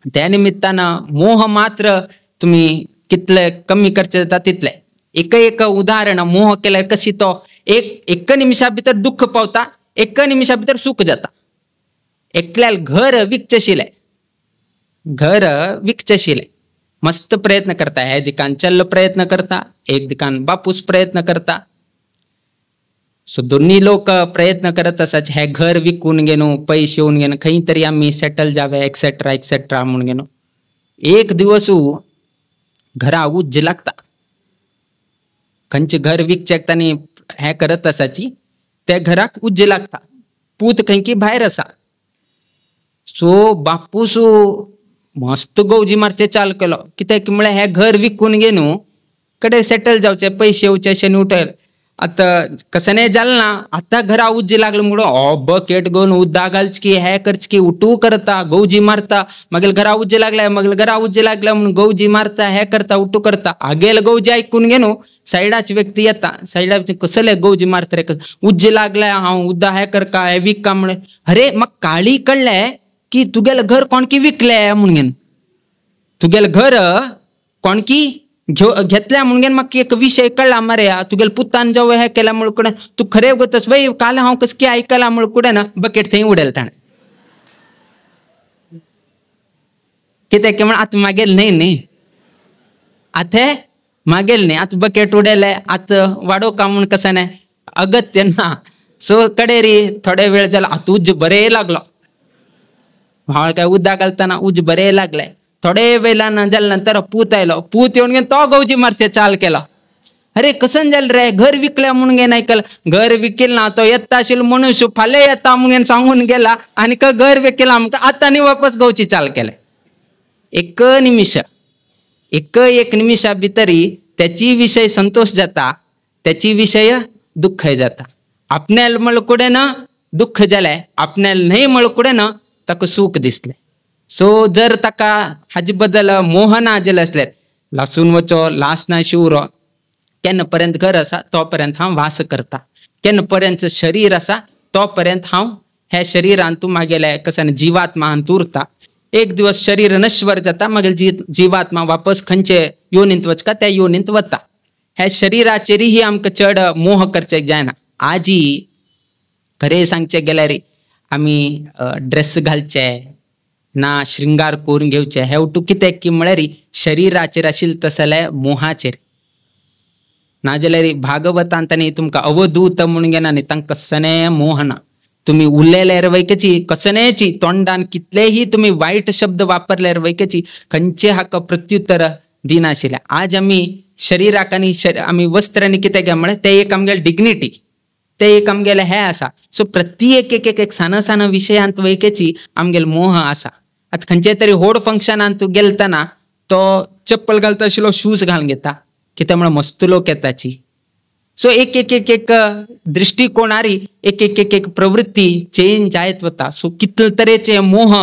Speaker 2: त्या निमित्तान मोह मात्र तुमी कितले कमी करचे जाता तितले. एक एक उदाहरण मोह केल्यार कशी तो एक एक निमिशा भितर दुःख पावता, एक निमिशा भितर सुख जाता. एकल्याल घर विकचें, घर विकचें मस्त प्रयत्न करता. हे दिकान चल्ल प्रयत्न करता, एक दिकान बापूस प्रयत्न करता. सो दोन्ही लोक प्रयत्न करत आसात हे घर विकून घेवन पैसे येवन घेवन खंय तरी आमी सेटल जावे एक्सेट्रा एक्सेट्रा म्हणून घेवन. एक दिवस घरा उज्ज लागता. खंयचें घर विकचें तांणी हें करत आसाची त्या घराक उज्ज लागता. पूत खंय की भायर आसा. सो बापूस मस्त गवजी मारचे चाल केलो. कित्याक म्हळ्यार हें घर विकून घेवन कडेन सेटल जावचें पयशे येवचे अशें न्हू. आतां कसं जालें ना. आतां घरा उज्ज लागलो म्हणून ओ बकेट घेवन उद्दा घालची की हें करची की उठू करता गवजी मारता. मागीर घरा उज्ज लागले मागीर घरा उज्ज लागले म्हणून गवजी मारता हें करता उठू करता. आगेल गवजी आयकून घेवन सायडाची व्यक्ती येता. सायडाचे कसले गवजी मारता रे उज्ज लागले हांव उद्दा हें करका हें विकका म्हळें. अरे म्हाका काळी कळ्ळें की तुगेलें घर कोणकी विकलें म्हणून घेवन तुगेलें घर कोणकी घेतल्या म्हणून म्हाका एक विशय कळ्ळा मरे. तुगेले पुतान जेव हें केलां म्हणून कडेन तूं खरें गतस वय काल हांव कसकी आयकलां म्हणून कडेन बकेट थंय उडयलें ताणें. कित्याक म्हण आतां मागेल न्हय न्ही आतां मागेल न्ही आतां बकेट उडयलें आतां वाडोवका का म्हूण कसं न्हय अगत्य ना. सो कडेरी थोडे वेळ जालो आतां उज्ज बरें लागलो. हांव काय उदक घालतना उज्ज बरें लागलें. थोडे वेळान जाले नंतर पूत आयलो. पूत येवन घेवन तो गवजी मारचे चाल केलो. अरे कसन जालें रे घर विकलें म्हणून घेवन आयकलें. घर विकेल ना तो येता आशिल्लो मनुष्य फाल्यां येता म्हणून सांगून गेला आनी घर विकेला आमकां आतां आनी वापस गवची चाल केलें. एक निमिश एक एक निमिशा भितरी त्याची विशय संतोष जाता, त्याची विशय दुःख जाता. आपण्याल मळकुडेन दुःख जालें, आपण्याल न्हय मळकुडेन ताका सूख दिसलें. सो जर ताका हाजे बद्दल मोह ना जालें आसल्यार लासून वचो लास ना शिवरो केन्ना पर्यंत घर आसा तो पर्यंत हांव वास करता, केन्ना पर्यंत शरीर आसा तो पर्यंत हांव हे शरीरान तूं मागेले कशें जिवात्मा हांतूं उरता. एक दिवस शरीर नश्वर जाता मागीर जिवात्मा वापस खंयचे योनींत वचका त्या योनींत वता. हे शरीराचेरही आमकां चड मोह करचें जायना. आजी खरें सांगचें गेल्यार आमी ड्रेस घालचे ना श्रृंगार करून घेवचे हे उठू कित्याक की म्हळ्यार शरीराचेर आशिल्लें तसले मोहाचेर. नाजाल्यार भागवतान तांणी तुमकां अवधूत म्हणून घेना न्ही तांकां कसलें मोह ना. तुमी उलयल्यार वैकेची कसनेची तोंडान कितलेही तुमी वायट शब्द वापरल्यार वैकेची खंयचे हाका प्रत्युत्तर दिनाशिल्लें. आज आमी शरीराक आनी आमी वस्त्रांनी कितें घे म्हळ्यार तें एक आमगेलें डिग्निटी, तें एक आमगेलें हें आसा. सो प्रति एक एक एक सान सान विशयांत वैकेची आमगेलो मोह आसा. आतां खंयचे तरी व्हड फंक्शनान तूं गेलतना तो चप्पल घालता आशिल्लो शूज घालून घेता कित्याक म्हळ्यार मस्त लोक येताची. सो एक एक एक एक दृष्टिकोणारी एक एक एक एक प्रवृत्ती चेंज जायत वता. सो कितले तरेचे मोह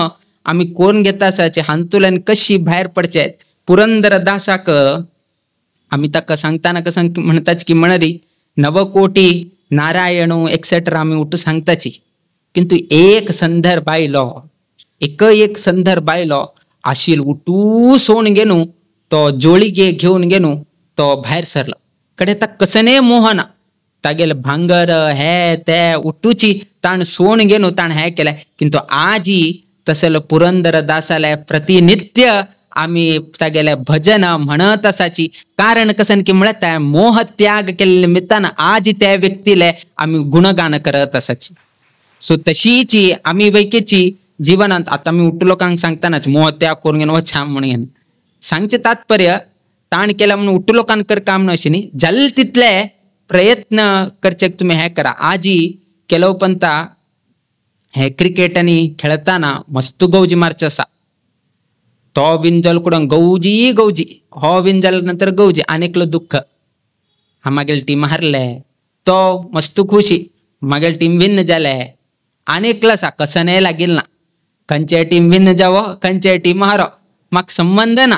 Speaker 2: आमी कोण घेता आसाचे हांतुल्यान कशी भायर पडचे. पुरंदर दासाक आमी ताका सांगताना कसं म्हणताच की म्हणरी नवकोटी नारायणो एक्सेट्रा आमी उठू सांगताची, किंतु एक संदर्भ आयलो, एक एक संदर्भ आयलो आशील उठू सोण घेनु तो जोळी घेवन घेनु तो भायर सरलो. कडे ताका कसने मोहना तागेले भांगर हे ते उठूची ताण सोण घेनु ताण हे केले, किंतु आजी तसलो पुरंदर दासाले प्रतिनित्य आमी तागेले भजन म्हणत आसाची. कारण कसन की म्हळ्यार त्या मोह त्याग केल्ले निमित्तान आज त्या व्यक्तीले आमी गुणगान करत आसाची. सो तशीची आमी वैकेची जीवनांत आतां आमी उठू लोकांक सांगतानाच मोह त्याग करून घेवन वचा म्हणून घेवन सांगचें तात्पर्य ताण केला म्हणून उठू लोकांक कर काम न्हय अशें न्ही, जाले तितले प्रयत्न करचे तुमी हें करा. आजी केलो पंता हे क्रिकेट आनी खेळताना मस्त गौजी मारचो आसा, तो विन जालो कुडोन गौजी गौजी, हो विन जालो नंतर गौजी, आनी एकलो दुःख हा मागेल टीम हारले, तो मस्त खुशी मागेल टीम विन जाले, आनी एकलो आसा कसनय लागील ना, खंयचे टीम विन जावो खंयचे टीम हारो म्हाका संबंद ना,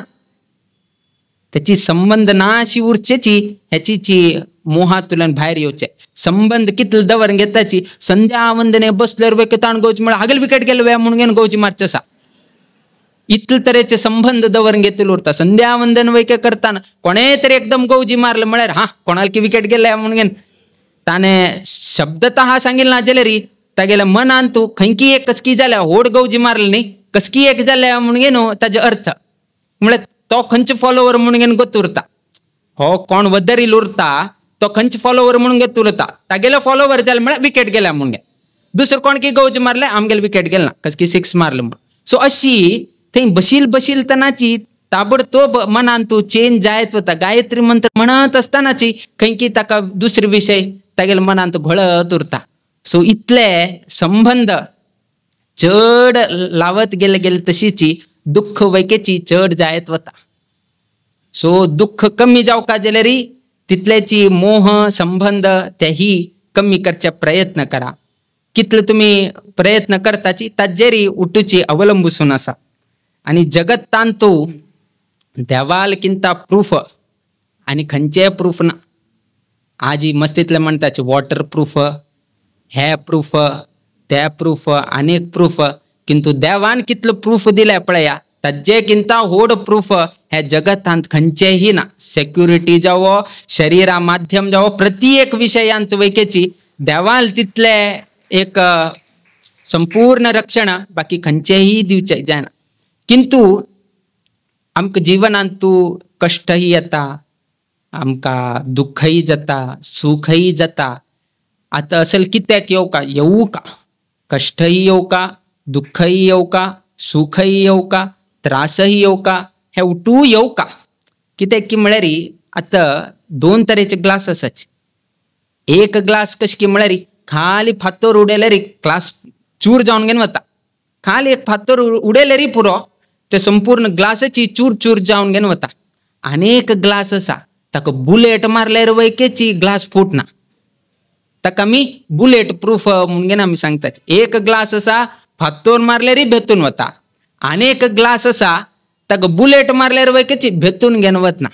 Speaker 2: त्याची संबंद ना अशी उरचेची ह्याची मोहातुल्यान भायर येवचे. संबंध कितले दवर घेताची संध्या वंदने बसल्यार वेके ताण गौजी म्हळ्यार हागेल विकेट गेलो वे म्हणून घेवन गौजी मारचे आसा, इतले तरेचे संबंध दवर घेतले उरता. संध्या वंदन वैके करताना कोणे तरी एकदम गौजी मारलं म्हळ्यार हा कोणाल की विकेट गेले म्हणून घेवन ताणे शब्दतः सांगिल ना जाल्यार तागेल्या मनान तूं खंयकी एक कसकी जाल्या होड गौजी मारली न्ही कसकी एक जाल्या म्हणून घेवन ताजे अर्थ म्हळ्यार तो खंयचे फॉलोवर म्हणून घेवन गोत उरता, हो कोण वदरील उरता तो खंयचे फॉलोवर म्हणून घेत उरता, तागेले फॉलोवर जाले म्हळ्यार विकेट गेल्या म्हणून घे, दुसरो कोण की गौजी मारले आमगेले विकेट गेल ना कसकी सिक्स मारले म्हणून. सो अशी थंय बशील बशील तनाची ताबडतोब मनान तूं चेंज जायत वता. गायत्री मंत्र म्हणत आसतनाची खंय की ताका दुसरे विशय तागेले मनांत घोळत उरता. सो इतले संबंध चड लावत गेले गेले तशीची दुःख वैकेची चड जायत वता. सो दुःख कमी जावका जाल्यार तितल्याची मोह संबंध तेही कमी करचे प्रयत्न करा. कितले तुमी प्रयत्न करताची ताजेरी उठूची अवलंबून आसा. आनी जगत तांतू देवाल किंता प्रूफ आनी खंयचेय प्रूफ ना. आजी मस्तीतले म्हणटाचे वॉटर प्रूफ, हे प्रूफ, ते प्रूफ, आनीक प्रूफ, किंतु देवान कितलो प्रूफ दिले पळया ताजे किंता होड प्रूफ हे जगतांत खंयचेही ना. सेक्युरिटी जावो, शरीरा माध्यम जावो, प्रति एक विशयांत वैकेची देवाल तितले एक संपूर्ण रक्षण बाकी खंयचेही दिवचे जायना. किंतु आमकां जिवनांत तूं कश्टय येता, आमकां दुःखय जाता, सुखय जाता. आतां असल कित्याक येवका येवका, कश्टय येवका, दुःखय येवका, सुखय येवका, त्रासय येवका, हे उठू येवका. कित्याक की म्हळ्यार आतां दोन तरेचे ग्लास आसाचे. एक ग्लास कशें की म्हळ्यार खाली फातर उडयल्यार ग्लास चूर जावन घेवन वता, खाली एक फातर उडयल्यार पुरो ते संपूर्ण ग्लासाची चूर चूर जावन घेवन वता. आनी एक ग्लास आसा ताका बुलेट मारल्यार वैकेची ग्लास फुटना, ताका आमी बुलेट प्रूफ म्हणून घेवन आमी सांगतात. एक ग्लास आसा फातर मारल्यार भेतून वता, आनी एक ग्लास आसा ताका बुलेट मारल्यार वैकेची भेतून घेवन वतना.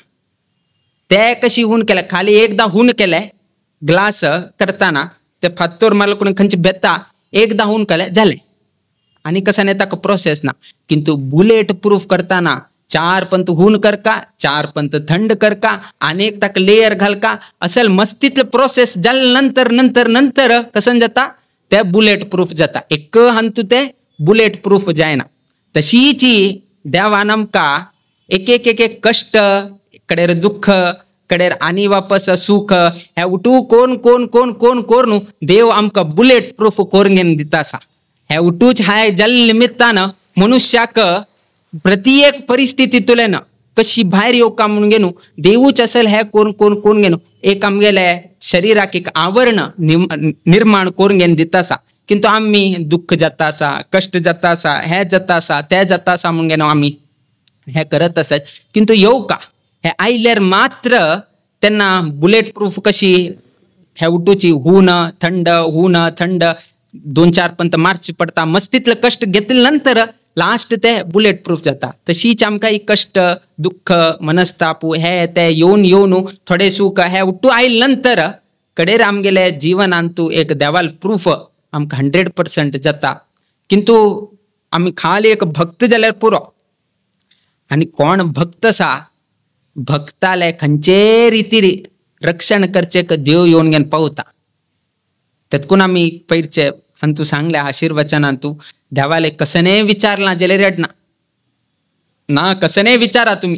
Speaker 2: ते कशी हून केले खाली एकदां हून केले ग्लास करताना ते फातर मारले कोण खंयचे भेता एकदां हून केले जालें आनी कसाने ताका प्रोसेस ना. किंतु बुलेट प्रूफ करताना चार पंत हून करका, चार पंत थंड करका, आनी एक ताका लेयर घालका, असल मस्तीतले प्रोसेस जाले नंतर नंतर नंतर कसन जाता ते बुलेट प्रूफ जाता. एक हांतू ते बुलेट प्रूफ जायना. तशीची देवान आमकां एक एक एक एक कश्ट कडेर दुःख कडेर आनी वापस सुख हे उठू कोण कोण कोण कोण कोरून देव आमकां बुलेट प्रूफ करून घेवन दिता आसा. हे उठूच हाय जाल्ले निमित्तान मनुष्याक प्रति एक परिस्थितींतल्यान कशी भायर येवका म्हणून घेवन देवूच असल हे कोण कोण कोण घेवन एक आमगेले शरीराक एक आवरण निर्माण करून घेवन दिता आसा. किंतु आमी दुःख जाता आसा, कश्ट जाता आसा, हे जाता आसा, ते जाता आसा म्हणून घेवन आमी हे करत आसात. किंतु येवका हे आयल्यार मात्र तेन्ना बुलेट प्रूफ कशी हे उठूची हून थंड हून थंड दोन चार पंत मारची पडता, मस्तीतले कश्ट घेतले नंतर लास्ट ते बुलेट प्रूफ जाता. तशीच आमकां ही कश्ट दुःख मनस्ताप हे ते येवन येवन थोडे सुख हे उठू आयल नंतर कडेर आमगेले जीवनांतू एक देवाल प्रूफ आमकां 100% जाता. किंतु आमी खाली एक भक्त जाल्यार पुरो. आनी कोण भक्त आसा भक्ताले खंयचे रितीर रक्षण करचें देव येवन घेवन पावता. तेतकून आमी पयरचे अंतू सांगले आशीर्वचनांतू देवाले कसने विचारला जाल्यार रडना ना, कसने विचारा तुमी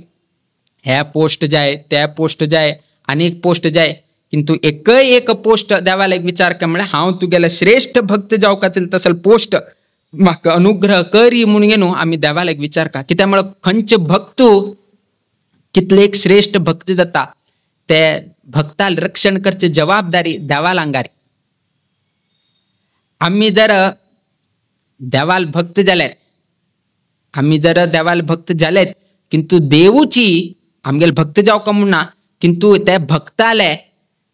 Speaker 2: हे पोस्ट जाय ते पोस्ट जाय आनी एक पोस्ट जाय, किंतु एकय एक पोस्ट देवाले एक विचार कर म्हळ्यार हांव तुगेले श्रेष्ठ भक्त जावं खातीर तसल पोस्ट म्हाका अनुग्रह करी म्हणून न्हू आमी देवाले एक विचार का. कित्याक म्हळ्यार खंयचे भक्त कितले एक श्रेष्ठ भक्त जाता ते भक्ताल रक्षण करचे जबाबदारी देवाल अंगारी. आमी जर देवाल भक्त जाल्यार आमी जर देवाल भक्त जाले किंतु देवूची आमगेले भक्त जावं म्हूण ना, किंतु ते भक्ताले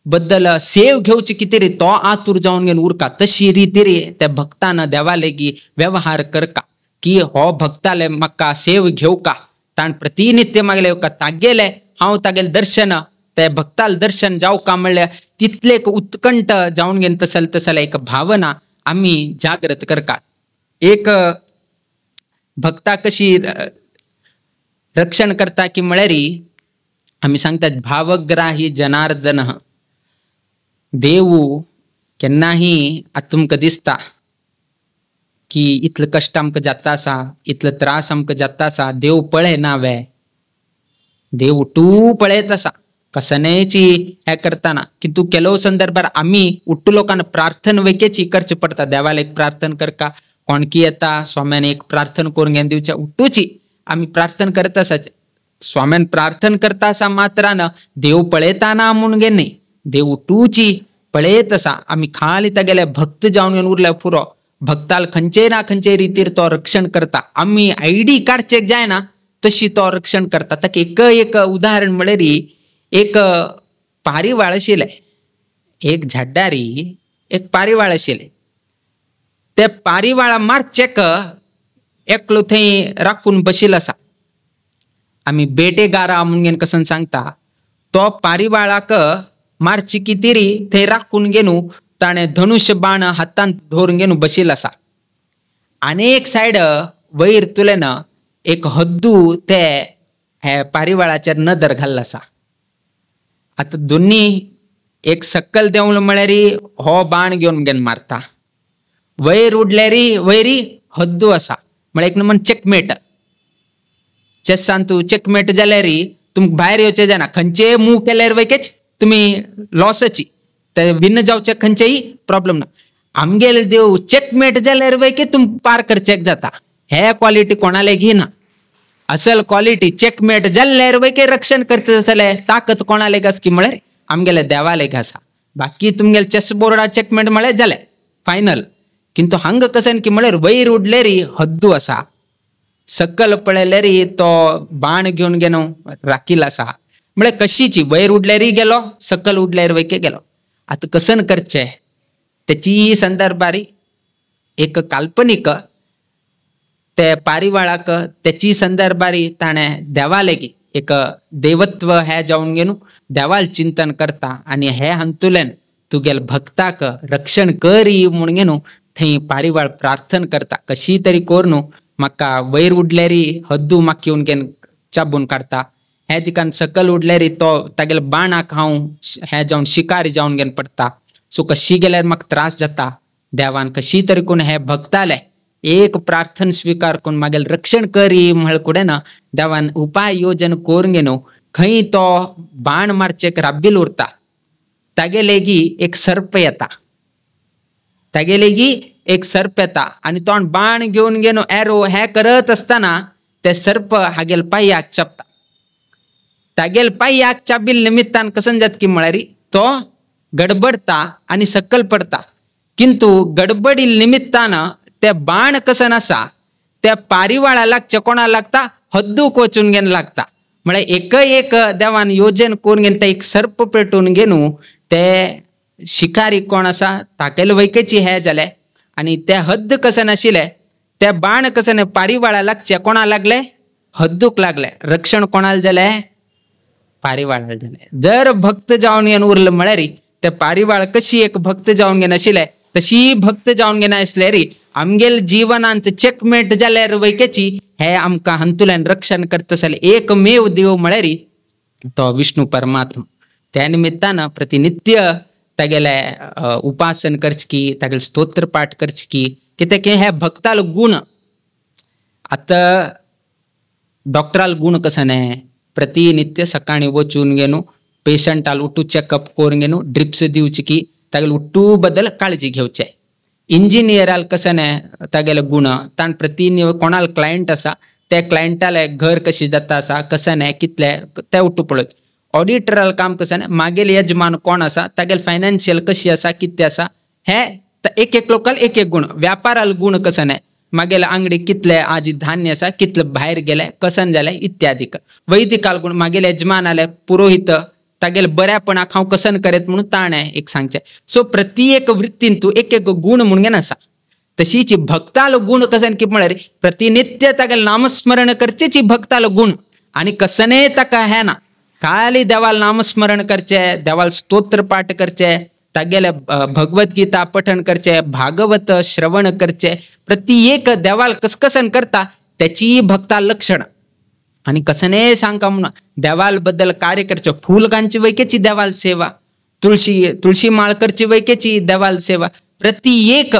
Speaker 2: बद्दल सेव घेवची कितें रे तो आतूर जावन घेवन उरका. तशी रिती रे त्या भक्तान देवालेगी व्यवहार करका की हो भक्ताले म्हाका सेव घेवका ताण प्रतिनित्य मागले येवका तागेले हांव तागेले दर्शन ते भक्ताल दर्शन जावका म्हणल्यार तितले एक उत्कंठ जावन घेवन तसल तसल एक भावना आमी जागृत करका. एक भक्ता कशी रक्षण करता की म्हळ्यार आमी सांगतात भावग्राही जनार्दन. देवू केन्नाही आतां तुमकां दिसता की इतले कश्ट आमकां जाता आसा इतले त्रास आमकां जाता आसा, देव पळयना वे, देव तूं पळयत आसा कसनेची हें करतना. किंतु केलो संदर्भार आमी उट्टू लोकांना प्रार्थना वेकेची करची पडटा. देवाला एक प्रार्थना करका कोणकी येता स्वाम्यान एक प्रार्थना करून घेवन दिवच्या उट्टूची आमी प्रार्थना करत आसा. स्वाम्यान प्रार्थना करता आसा मात्रान देव पळयता ना म्हूण गे न्ही, देव उट्टूची पळयत आसा. आमी खाली तागेले भक्त जावन घेवन उरल्या पुरो. भक्ताल खंयचे ना खंयचे रितीर तो रक्षण करता. आमी आयडी काडचेक जायना तशी तो रक्षण करता. ताका एक एक उदाहरण म्हळ्यार एक पारिवाळ आशिल्लें, एक झाडारी एक पारिवाळ आशिल्लें. ते पारिवाळा मारचेक एकलो थंय राखून बशिल्लो आसा. आमी बेटेगारा म्हणून कसन सांगता तो पारिवाळाक मारची कितेरी थंय राखून घेवन ताणें धनुष्य बाण हातांत धरून घेवन बशिल्लो आसा. आनी एक सायड वयर तुलेन एक हद्दू ते हे पारिवाळाचेर नदर घाल्लो आसा. आतां दोनी एक सकल देंवलो म्हळ्यार हो बाण घेवन घेवन मारता, वयर उडल्यार वयरी हद्दू आसा. म्हळ्यार एक नंबर चेकमेट. चेसांत चेकमेट जाल्यार तुमकां भायर येवचें जायना, खंयचेय मूव केल्यार वयकेच तुमी लॉसाची ते भिन्न जावचे खंयचेय प्रॉब्लम ना. आमगेले देव चेकमेट जाल्यार वयके तुमकां पार करचेक जाता. हे क्वॉलिटी कोणाले घेना. असल क्वॉलिटी चेकमेट जाल्यार वयके रक्षण करता जाल्यार ताकद कोणाले आसा की म्हळ्यार आमगेले देवाले आसा. बाकी तुमगेले चेस बोर्डा चेकमेट म्हळ्यार जालें फायनल. किंतु हांगा कसन की म्हळ्यार वयर उडल्यार हद्दू आसा, सकल पळयल्यार तो बाण घेवन गेलो राखील आसा. म्हळ्यार कशीची वयर उडल्यार गेलो सकल उडल्यार वयके गेलो. आतां कसन करचें तेची संदर्भार एक काल्पनीक ते पारिवाळाक तेची संदर्भार ताणें देवालेगी एक देवत्व हें जावन घेवन देवाल चिंतन करता आनी हे हातूंतल्यान तुगेले भक्ताक रक्षण करी म्हूण घेवन थंय पारिवाळ प्रार्थना करता. कशी तरी करून म्हाका वयर उडल्यार हद्दू म्हाका येवन घेवन चाबून काडटा, हे दिकान सकल उडल्यार तो तागेले बाणाक हांव हें जावन शिकारी जावन घेवन पडटा. सो कशी गेल्यार म्हाका त्रास जाता. देवान कशी तरी करून हे भक्ताले एक प्रार्थना स्वीकार करून मागेल रक्षण करी म्हळ कुडें ना देवान उपाय योजन करून घेवन खंय तो बाण मारचेक राब्बील उरता. तागेलेगी एक सर्प येता, तागेलेगी एक सर्प येता आनी तो बाण घेवन घेवन एरो हें करत आसतना ते सर्प हागेल पांयाक चाबता. तागेल पांयाक चाबिल निमित्तान कसन जाता की म्हळ्यार तो गडबडता आनी सकल पडता. किंतु गडबडी निमित्तान ते बाण कसन आसा त्या पारिवाळा लागचे कोणा लागता हद्दूक वचून घेवन लागता. म्हळ्यार एक एक देवान योजन करून घेवन ते एक सर्प पेटून घेवन ते शिकारी कोण आसा तागेले वयकेची हें जालें आनी ते हद्द कसन आशिल्ले त्या बाण कसं पारिवाळा लागचे, कोणा लागले? हद्दूक लागले. रक्षण कोणाला जालें? पारिवाळाला जालें. जर भक्त जावन घेवन उरलं म्हळ्यार ते पारिवाळ कशी एक भक्त जावन घेवन आशिल्ले तशी भक्त जावन घेवन आसल्यार आमगेल जीवनांत चेकमेट जाल्यार वैकेची हे आमकां हातूंतल्यान रक्षण करता जाल्यार एकमेव देव म्हळ्यार तो विष्णू परमात्मा. त्या निमित्तान प्रतिनित्य तागेले उपासन करचे की, तागेले स्तोत्र पाठ करचे की, कित्याक हे भक्ताल गुण. आतां डॉक्टराल गुण कसं न्ही, प्रतिनित्य सकाळी वचून घेवन पेशंटाल उठू चेकअप करून घेवन ड्रिप्स दिवचे की तागेले उठू बद्दल काळजी घेवचे. इंजिनियराल कसं न्ही तागेले गुण, ताण प्रति कोणाल क्लायंट आसा त्या क्लायंटाले घर कशी जाता आसा कसं न्ही कितले ते उठू पळोवचे. ऑडिटराल काम कसं न्ही, मागेले यजमान कोण आसा, तागेले फायनान्शियल कशी आसा कितें आसा, हे एक एक लोकाल एक एक गुण. व्यापाराल गुण कसं न्ही, मागेले आंगडी कितले आजी धान्य आसा कितले भायर गेले कसन जाले इत्यादी. वैदिकाल गुण, मागेले यजमान आले पुरोहित तागेले बऱ्यापणाक हांव कसन करेत म्हणून ताणें एक सांगचें. सो प्रति एक वृत्तीन तूं एक एक गुण म्हणून आसा. तशीच भक्तालो गुण कसन की म्हळ्यार प्रतिनित्य तागेले नामस्मरण करचेची भक्तालो गुण. आनी कसने ताका हें ना, खाली देवाल नामस्मरण करचे, देवाल स्तोत्र पाठ करचे, तागेले भगवद्गीता पठण करचे, भागवत श्रवण करचे, प्रति एक देवाल कसकसन करता त्याची भक्ता लक्षण. आनी कसने सांगका म्हणून देवाल बद्दल कार्य करचे, फूल घालची वैकेची देवाल सेवा, तुळशी तुळशी माळ करची वैकेची देवाल सेवा, प्रति एक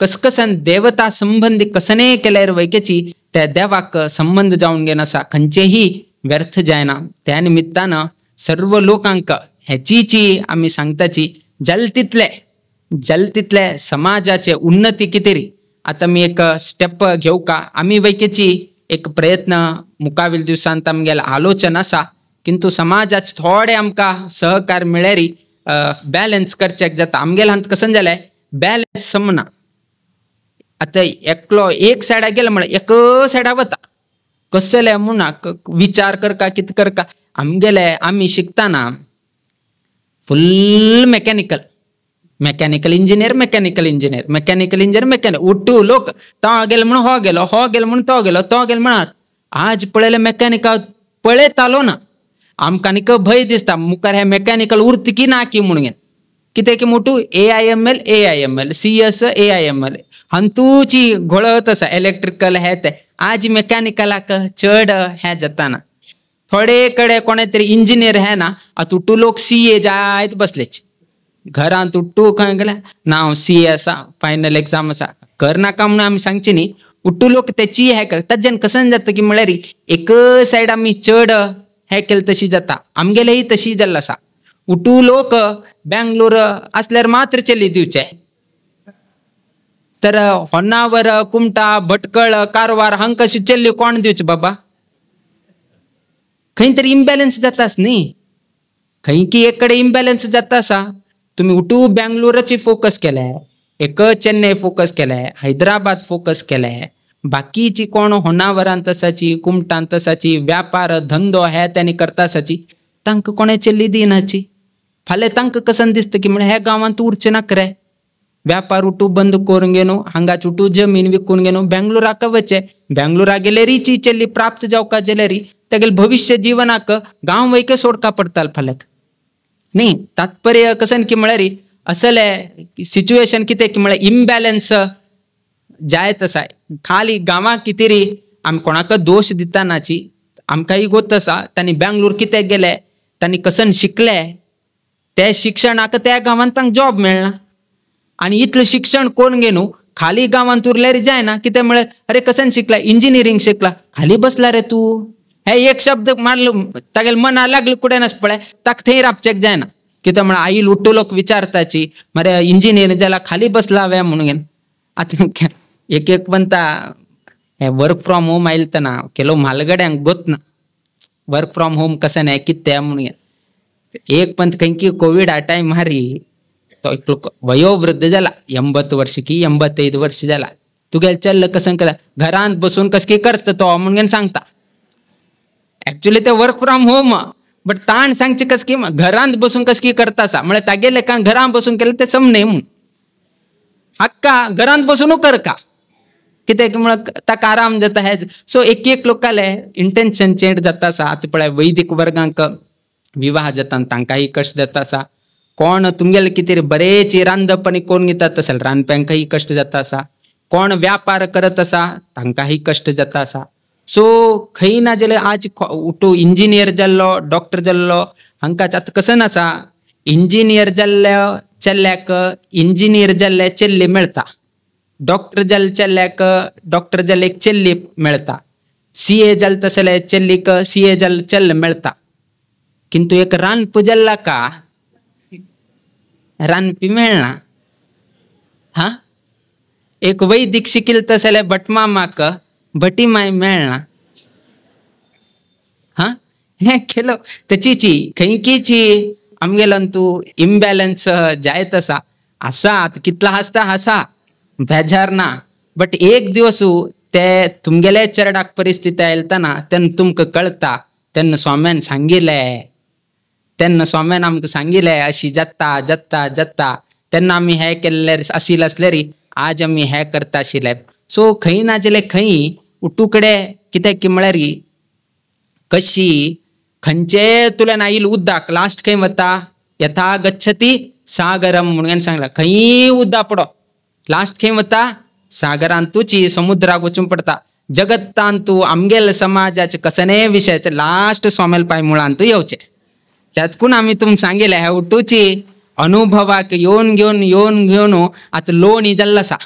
Speaker 2: कसकसन देवता संबंधी कसने केल्यार वैकेची त्या देवाक संबंध जावन घेवन आसा, खंयचेही व्यर्थ जायना. त्या निमित्तान सर्व लोकांक हेचीची आमी सांगताची जल तितले जल तितले समाजाचे उन्नती कितेरी आतां मी एक स्टेप घेवका का, आमी वैकेची एक प्रयत्न मुकावेल दिवसांत आमगेले आलोचन आसा, किंतु समाजाचे थोडे आमकां सहकार मेळ्ळ्यार बॅलन्स करच्याक जाता. आमगेले हात कसन जालें बॅलन्स समना. आतां एकलो एक सायडा गेलो म्हळ्यार एक सायडा वता, कसले म्हणून विचार करका कितें करका. आमगेले आमी शिकतना full mechanical, mechanical engineer, mechanical engineer, mechanical engineer, mechanic उठू लोक तो गेलो म्हणून हो गेलो, हो गेलो म्हणून तो गेलो, तो गेलो म्हणून. आज पळयले मेकॅनिकल पळयतालो ना, आमकां न्ही भंय दिसता मुखार हे मेकॅनिकल उरत की ना की म्हणून. कितें की मोटू AIML AIML CS AIML हातूची घोळत आसा, इलेक्ट्रिकल हे ते. आज मेकॅनिकलाक चड हें जाता ना. थोडे कडेन कोणे तरी इंजिनियर हे ना, आतां उठू लोक CA जायत बसलेच घरांत उठू खंय गेले ना हांव CA आसा, फायनल एग्जाम आसा, कर नाका म्हणून आमी सांगचे न्ही. उठू लोक तेची हें कर ताज्यान कसन जाता की म्हळ्यार एक सायड आमी चड हें केलें तशी जाता. आमगेलेय तशी जाल्लो आसा. उठू लोक बेंगलोर आसल्यार मात्र चली दिवचे, तर होन्नावर कुमटा भटकळ कारवार हांकां कशी चल्ली कोण दिवचे बाबा? खंय तरी इम्बॅलन्स जाताच न्ही, खंय की एक कडेन इम्बॅलन्स जाता आसा. तुमी उठू बेंगलोराची फोकस केले, एक चेन्नय फोकस केले, हैदराबाद फोकस केले, बाकीची कोण होन्नावरांत आसाची कुमटांत आसाची व्यापार धंदो हे त्यांनी करता आसाची तांकां कोणें चल्ली दिनाची. फाल्यां तांकां कसन दिसता की म्हळ्यार ह्या गांवांत उरचें नाका रे, व्यापार उठू बंद करून घेवन हांगाच उठू जमीन विकून घेवन बेंगलोराक वचें. बेंगलोरा गेल्यारीची चल्ली प्राप्त जावका जाल्यार तागेले भविश्य जीवनाक गांव वयके सोडका पडटाले फाल्यां न्ही. तात्पर्य कसन की म्हळ्यार असले सिच्युएशन कितें की म्हळ्यार इम्बॅलन्स जायत आसा. खाली गांवांक कितें आमी कोणाक दोश दिता नाची, आमकांय गोत आसा तांणी बेंगलोर कित्याक गेले, तांणी कसन शिकले, ते शिक्षणाक त्या गांवांत तांकां जॉब मेळना. आनी इतलें शिक्षण करून घेवन खाली गांवांत उरल्यार जायना. कितें म्हळ्यार अरे कसन शिकला, इंजिनियरींग शिकला, खाली बसला रे तूं, हे एक शब्द मारलो तागेले मना लागले कुडेन आसा पळय ताका थंय राबचेक जायना. कितें म्हळ्यार आई लुट्टू लोक विचारताची मरे इंजिनियर जाल्यार खाली बसला वे म्हणून. आतां एक एक म्हणटा हे वर्क फ्रॉम होम आयलें तना केलो म्हालगड्यांक गोत ना वर्क फ्रॉम होम कशें न्हय कितें म्हणून. एक पंत खंय की कोविड आ टायम मारी तो एकलो वयोवृद्ध जाला, 80 वर्ष की 85 वर्ष जाला, तुगेले चल्ल कसन केला घरांत बसून कस की करता तो म्हणून सांगता. एक्चुअली ते वर्क फ्रॉम होम बट ताण सांगचे कस की घरांत बसून कस की करता आसा म्हळ्यार तागेले कारण घरांत बसून केलें तें समने म्हणून. हक्का घरांत बसून कर का कित्याक म्हळ्यार ताका आराम जाता हेज. सो एक एक लोकाले इंटेन्शन चेंज जाता आसा. आतां पळय वैदिक वर्गांक विवाह जाता तांकांय कश्ट जाता आसा. कोण तुमगेले कितें बरेच रांदप आनी कोण घेतात तशें रांदप्यांकय कश्ट जाता आसा. कोण व्यापार करत आसा तांकांय कश्ट जाता आसा. सो खंय ना जाल्यार आज तूं इंजिनियर जाल्लो डॉक्टर जाल्लो हांकां आतां कसन आसा इंजिनियर जाल्ल्या चेल्ल्याक इंजिनियर जाल्ले चेल्ली मेळटा, डॉक्टर जाल्ले चेल्ल्याक डॉक्टर जाल्ले एक चेल्ली मेळटा, सी ए जाल तसले चेल्लीक सी ए जाल्ले चेल्ले मेळटा. किंतु एक रांदपी जाल्ला का रांदपी मेळना. हा एक वैदिक शिकिल तसले भटमामाक भटी माय मेळना. हा हें केलो तेचीची खंयकीची आमगेलो तूं इम्बॅलन्स जायत आसा. आसा आतां कितलो हांसता हासा बेजार ना, बट एक दिवस ते तुमगेले चेरडाक परिस्थिती आयलतना तेन्ना तुमकां कळटा. तेन्ना स्वाम्यान सांगिलें, तेन्ना स्वाम्यान आमकां सांगिलें अशी जाता जाता जाता तेन्ना आमी हें केल्ले आशिल्लें आसल्यार आज आमी हें करता आशिल्ले. सो खंय ना जाल्यार खंय उटू कडेन कित्याक की म्हळ्यार कशी खंयचे तुल्यान आयल उदक लास्ट खंय वता यथा गच्छती सागरम म्हणून सांगला. खंय उदक पडो लास्ट खंय वता सागरांतूची समुद्राक वचून पडटा. जगत्तांतू आमगेले समाजाचे कसने विशयाचे लास्ट स्वामेल पाय मुळांतू येवचे. त्यातकून आमी तुमकां सांगिल्लें ह्या उटूची अनुभवाक येवन घेवन येवन घेवन आतां लोणी जाल्लो आसा.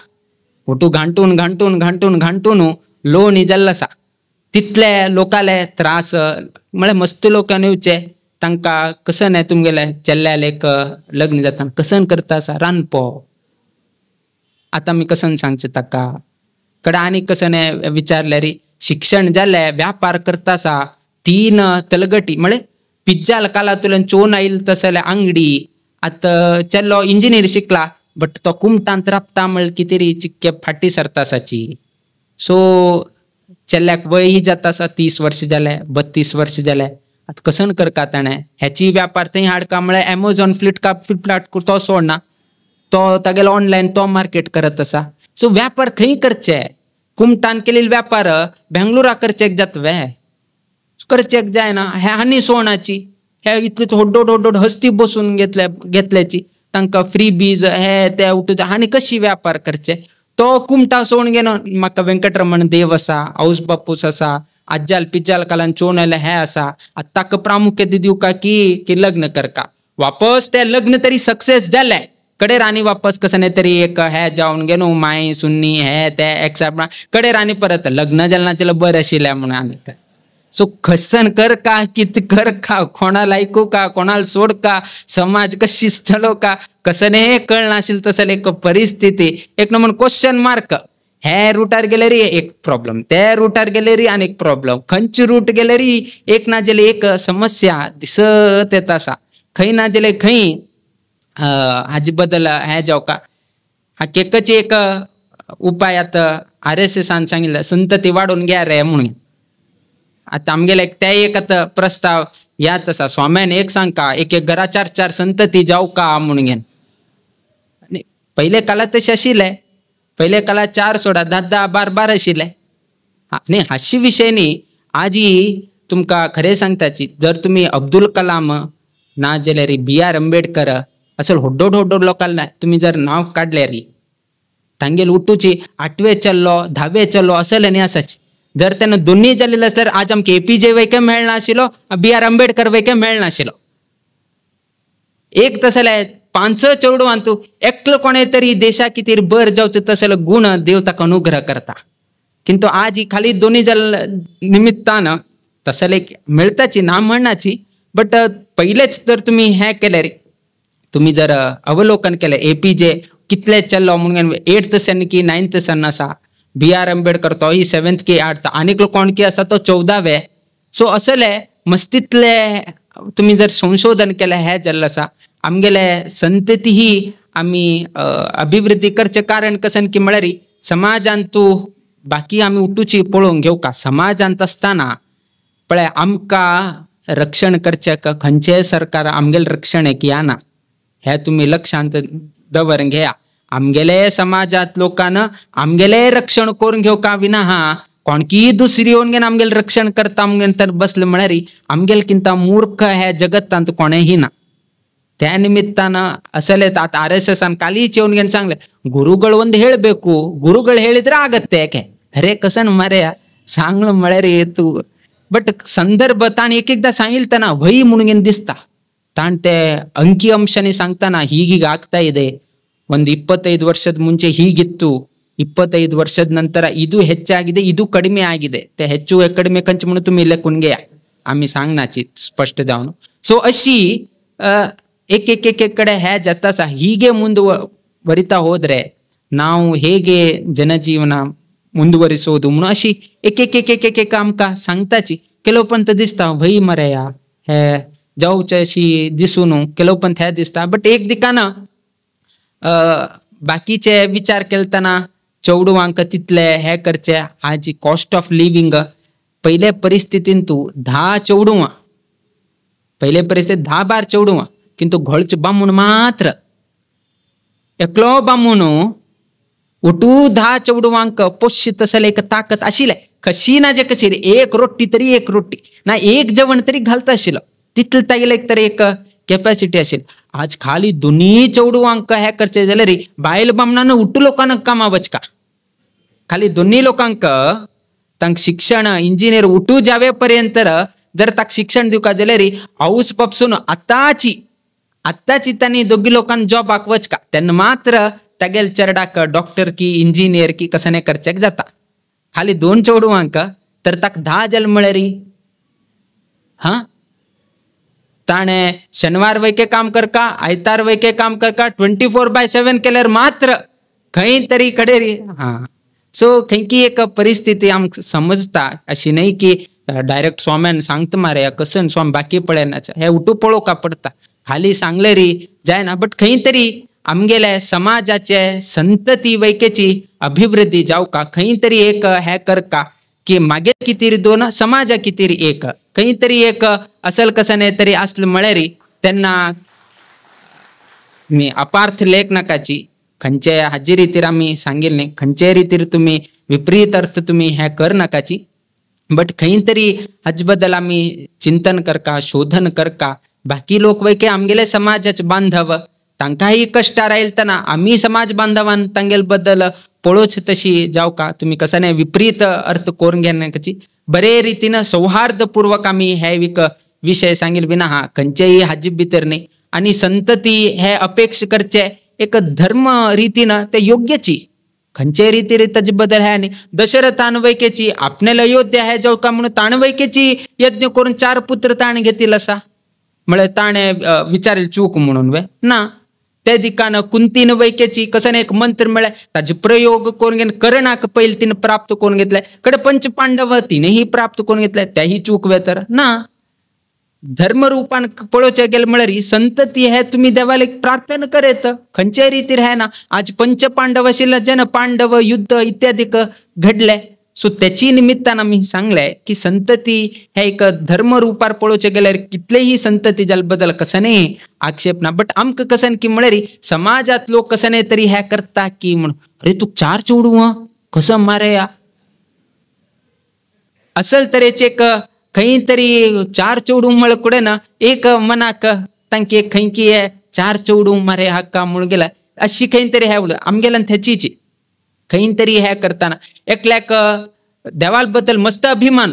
Speaker 2: उटू घांटून घांटून घांटून घांटून लोणी जाल्लो आसा. तितले लोकाले त्रास म्हळ्यार मस्त लोकांनी येवचे तांकां कसन हें तुमगेले चेल्ल्याले एक लग्न जाता कसन करता आसा रांदपो. आतां आमी कसन सांगचें ताका कडेन आनी कसन हें विचारल्यार शिक्षण जालें व्यापार करता आसा तीन तलगटी म्हळ्यार पिज्जाल कालांतल्यान चोवन आयल तसले आंगडी. आतां चेल्लो इंजिनियर शिकला बट तो कुमटांत राबता म्हळ्यार कितें तरी चिक्के फाटी सरता आसाची. सो चेल्ल्याक वय जाता आसा 30 वर्स जाले 32 वर्स जाले आतां कसन करका ताणें हेची व्यापार थंय हाडका म्हळ्यार एमेझॉन फ्लिपकार्ट तो सोडना तो तागेलो ऑनलायन तो मार्केट करत आसा. सो व्यापार खंय करचे कुमटान केलेले व्यापार बेंगलोरा करचेक जाता वे करचेक जायना. हे आनी सोणाची हे इतले होड्डोड होड्डोड हस्ती बसून घेतले घेतल्याची तांकां फ्री बीज हे ते उठून आनी कशी व्यापार करचे. तो कुमटा सोडून घेवन म्हाका वेंकटरमण देव आसा औस बापूस आसा आज्जाल पिज्जाल कालान चोवन आयले हे आसा आतां ताका प्रामुख्य दिवका की की लग्न करका. वापस ते लग्न तरी सक्सेस जालें कडेर आनी वापस कसं तरी एक हे जावन घेवन माय सुन्नी हे ते एक्सेप्ट कडेर आनी परत लग्न जालें ना जाल्यार बरें आशिल्लें म्हणून आनी. सो खसन कर का कित कर का कोणाला ऐकू का कोणाला सोड का समाज कशी चलो का कसं हे कळनाशिल्लें तसले एक परिस्थिती एक नंबर क्वेश्चन मार्क. हे रुटार गेले री एक प्रॉब्लम ते रुटार गेले री आनी एक प्रॉब्लम खंयचे रूट गेले री एक ना जाल्यार एक समस्या दिसत येता आसा. खंय ना जाल्यार खंय हाजे बद्दल हें जावका हा केकच एक उपाय आतां RSSान सांगिल्लें संतती वाडोवन घ्या रे म्हणून. आतां आमगेले ते एक आतां प्रस्ताव याद आसा स्वाम्यान एक सांगका एक एक घरा 4 4 संतती जावका म्हणून घेवन. पयले काळार तशें आशिल्लें पयले काळार 4 सोडा 10 10 12 12 आशिल्लें. न्ही हाशी विशय न्ही आजी तुमकां खरें सांगताची जर तुमी अब्दुल कलाम ना जाल्यार BR Ambedkar असो होड्डोड होड्डोड लोकांना तुमी जर नांव काडल्यार तांगेल उठूची 8वे चल्लो 10वे चल्लो असले न्ही आसाची. जर तेन्ना दोन्ही जाल्ले आसल्यार आज आमकां APJ वैके मेळनाशिल्लो BR Ambedkar वैके मेळनाशिल्लो. एक तसले 5 चेडवान तूं एकलो कोणे तरी देशा कितें बर जावचो तसलो गुण देव ताका अनुग्रह करता. किंतु आज ही खाली दोन्ही जाल्ले निमित्तान तसले मेळटाची ना म्हणनाची बट पयलेच जर तुमी हें केल्यार तुमी जर अवलोकन केलें APJ कितले चल्लो म्हणून 8th सन की 9th सन आसा BR Ambedkar तोय 7th की 8th आनीक कोण की आसा तो 14वे. सो असले मस्तीतले तुमी जर संशोधन केलें हें जाल्लें आसा आमगेले संतती ही आमी अभिवृद्धी करचें कारण कसन की म्हळ्यार समाजांत तूं बाकी आमी उठूची पळोवंक घेवका समाजांत आसतना पळय आमकां रक्षण करचें खंयचेय सरकार आमगेलें रक्षण एक या ना हें तुमी लक्षांत दवर घेया. आमगेले समाजात लोकांना आमगेले रक्षण करून घेवका विना हा कोणकी दुसरी येवन घेवन आमगेले रक्षण करता म्हणून तर बसले म्हळ्यार आमगेले किंत मूर्ख हे जगत्तांत कोणेही ना. त्या निमित्तानं असले आता आर एस एस कालीच येवन घेवन सांगले ಗುರುಗಳು ಒಂದು ಹೇಳಬೇಕು, ಗುರುಗಳು ಹೇಳಿದ್ರೆ ಆಗತ್ತೆ. ಯಾಕೆ ಅರೆ ಕಸನ್ ಮರೆಯ सांगलं म्हळ्यार तू बट संदर्भ ताण एक एकदा सांगिलतना वही म्हणून दिसता. ताण ते अंಕಿ ಅಂಶನೇ सांगताना ಹೀಗೀಗ ಆಗ್ತಾ ಇದೆ, ಒಂದು 25 ವರ್ಷದ ಮುಂಚೆ ಹೀಗಿತ್ತು, 25 ವರ್ಷದ ನಂತರ ಇದು ಹೆಚ್ಚಾಗಿದೆ, ಇದು ಕಡಿಮೆ ಆಗಿದೆ. ते ಹೆಚ್ಚು ಕಡಿಮೆ कंच म्हणून तुम्ही इल्ले कुणगेया आम्ही सांगनाची स्पष्ट जावन. सो अशी एक एक एक एक ಕಡೆ ಹ್ಯಾ ಜತ್ತಾಸ ಹೀಗೆ ಮುಂದುವರಿತಾ ಹೋದ್ರೆ ನಾವು ಹೇಗೆ ಜನಜೀವನ ಮುಂದುವರಿಸೋದು म्हणून अशी एक एक एक एक एक एक आमकां सांगताची. ಕೆಲವು पंत दिसता भई मरेया हे जावचे अशी दिसूं न्हू, ಕೆಲವು पंत हे दिसता. बट एक दिकान बाकीचे विचार केलतना चेडवांक तितले हे करचे हाजी कॉस्ट ऑफ लिव्हिंग पयले परिस्थितीन तूं 10 चेडवां पयले परिस्थितीत 10 बार चेडवां किंतु घोळचे बामूण मात्र एकलो बामूण उठू 10 चेडवांक पोशित असेल एक ताकद आशिल्लें. कशी ना जे कशी एक रोटी तरी एक रोटी ना एक जेवण तरी घालता आशिल्लो तितले तागेले एक तरी एक कॅपॅसिटी आशिल्ली. आज खाली दोन्ही चेडवांक हे करचे जाल्यार बायल बामणान उठू लोकांक कामा वचका, खाली दोन्ही लोकांक तांकां शिक्षण इंजिनियर उठू जावे पर्यंत जर ताका शिक्षण दिवका जाल्यार हाऊस पासून आतांची आतांची तांणी दोगी लोकांक जॉबाक वचका तेन्ना मात्र तागेल चेरडाक डॉक्टर की इंजिनियर की कसने करचेक जाता. खाली 2 चेडवांक तर ताका 10 जाल म्हळ्यार हा ताणें शनिवार वैके काम करका आयतार वैके काम करका 24/7 केल्यार मात्र खंय तरी कडेन हा. सो खंयची एक परिस्थिती आमकां समजता अशी न्हय की डायरेक्ट स्वाम्यान सांगता मारे कसन स्वामी बाकी पळयनाचे हे उठू पळोवका पडटा, खाली सांगले री जायना. बट खंय तरी आमगेले समाजाचे संतती वैकेची अभिवृद्धी जावका खंय तरी एक हे करका की मागीर कितीर 2 समाजा कितीर 1 खंय तरी एक असल कसने तरी आसले म्हळ्यार तेन्ना मी अपार्थ लेख नाकाची खंयचे हाजी रितीर आमी सांगिल्लें न्ही, खंयचे रितीर तुमी विपरीत अर्थ तुमी हे कर नाकाची. बट खंय तरी हाजे बद्दल आमी चिंतन करका शोधन करका. बाकी लोक वैके आमगेले समाजाचे बांधव तांकांय कश्टार आयलतना आमी समाज बांधवान तांगेले बद्दल पळोवच तशी जावका तुमी कसने विपरीत अर्थ करून घेनाकाची. बरे रितीन सौहार्दपूर्वक आमी हे विशय सांगिल विना हा खंयचेय हाजे भितर न्ही. आनी संतती हे अपेक्षा करचे एक धर्म रितीन ते योग्यची खंयचे रितीर ताजे बद्दल हे. आनी दशरथान वैकेची आपल्याला अयोध्या हे जावका म्हणून ताणें वैकेची यज्ञ करून 4 पुत्र ताणें घेतील आसा म्हळ्यार ताणें विचारील चूक म्हणून वे ना. ते दिकान कुंतीन वैकेची कसं एक मंत्र मेळ्ळे ताजे प्रयोग करून घेवन कर्णाक पयलीं तिने प्राप्त करून घेतले कडे पंच पांडव तिनेही प्राप्त करून घेतले त्याही चूक वे तर ना. धर्मरूपान पळोवचें गेलें म्हळ्यार संतती हे तुमी देवाक एक प्रार्थना करेत खंयच्याय रितीर हे ना. आज पंच पांडव आशिल्ले जेन्ना पांडव युद्ध इत्यादी घडले सो त्याची निमित्तान आमी सांगले की संतती हे एक धर्मरूपार पळोवचें गेल्यार कितलेही संतती जाल्या बद्दल कसनेय आक्षेप ना. बट आमकां कसन की म्हळ्यार समाजांत लोक कसने तरी हे करता की म्हणून अरे तूं 4 चेडवां कसो मारया असल तरेचे एक खंय तरी 4 चेडूं म्हळ्यार कडेन ना एक मनाक तांकी एक खंयकी 4 चेडूं मारे हाका म्हणून गेल्या अशी खंय तरी हे उलय आमगेल्यान थेचीची खंय तरी हे करतना एकल्याक देवाल बद्दल मस्त अभिमान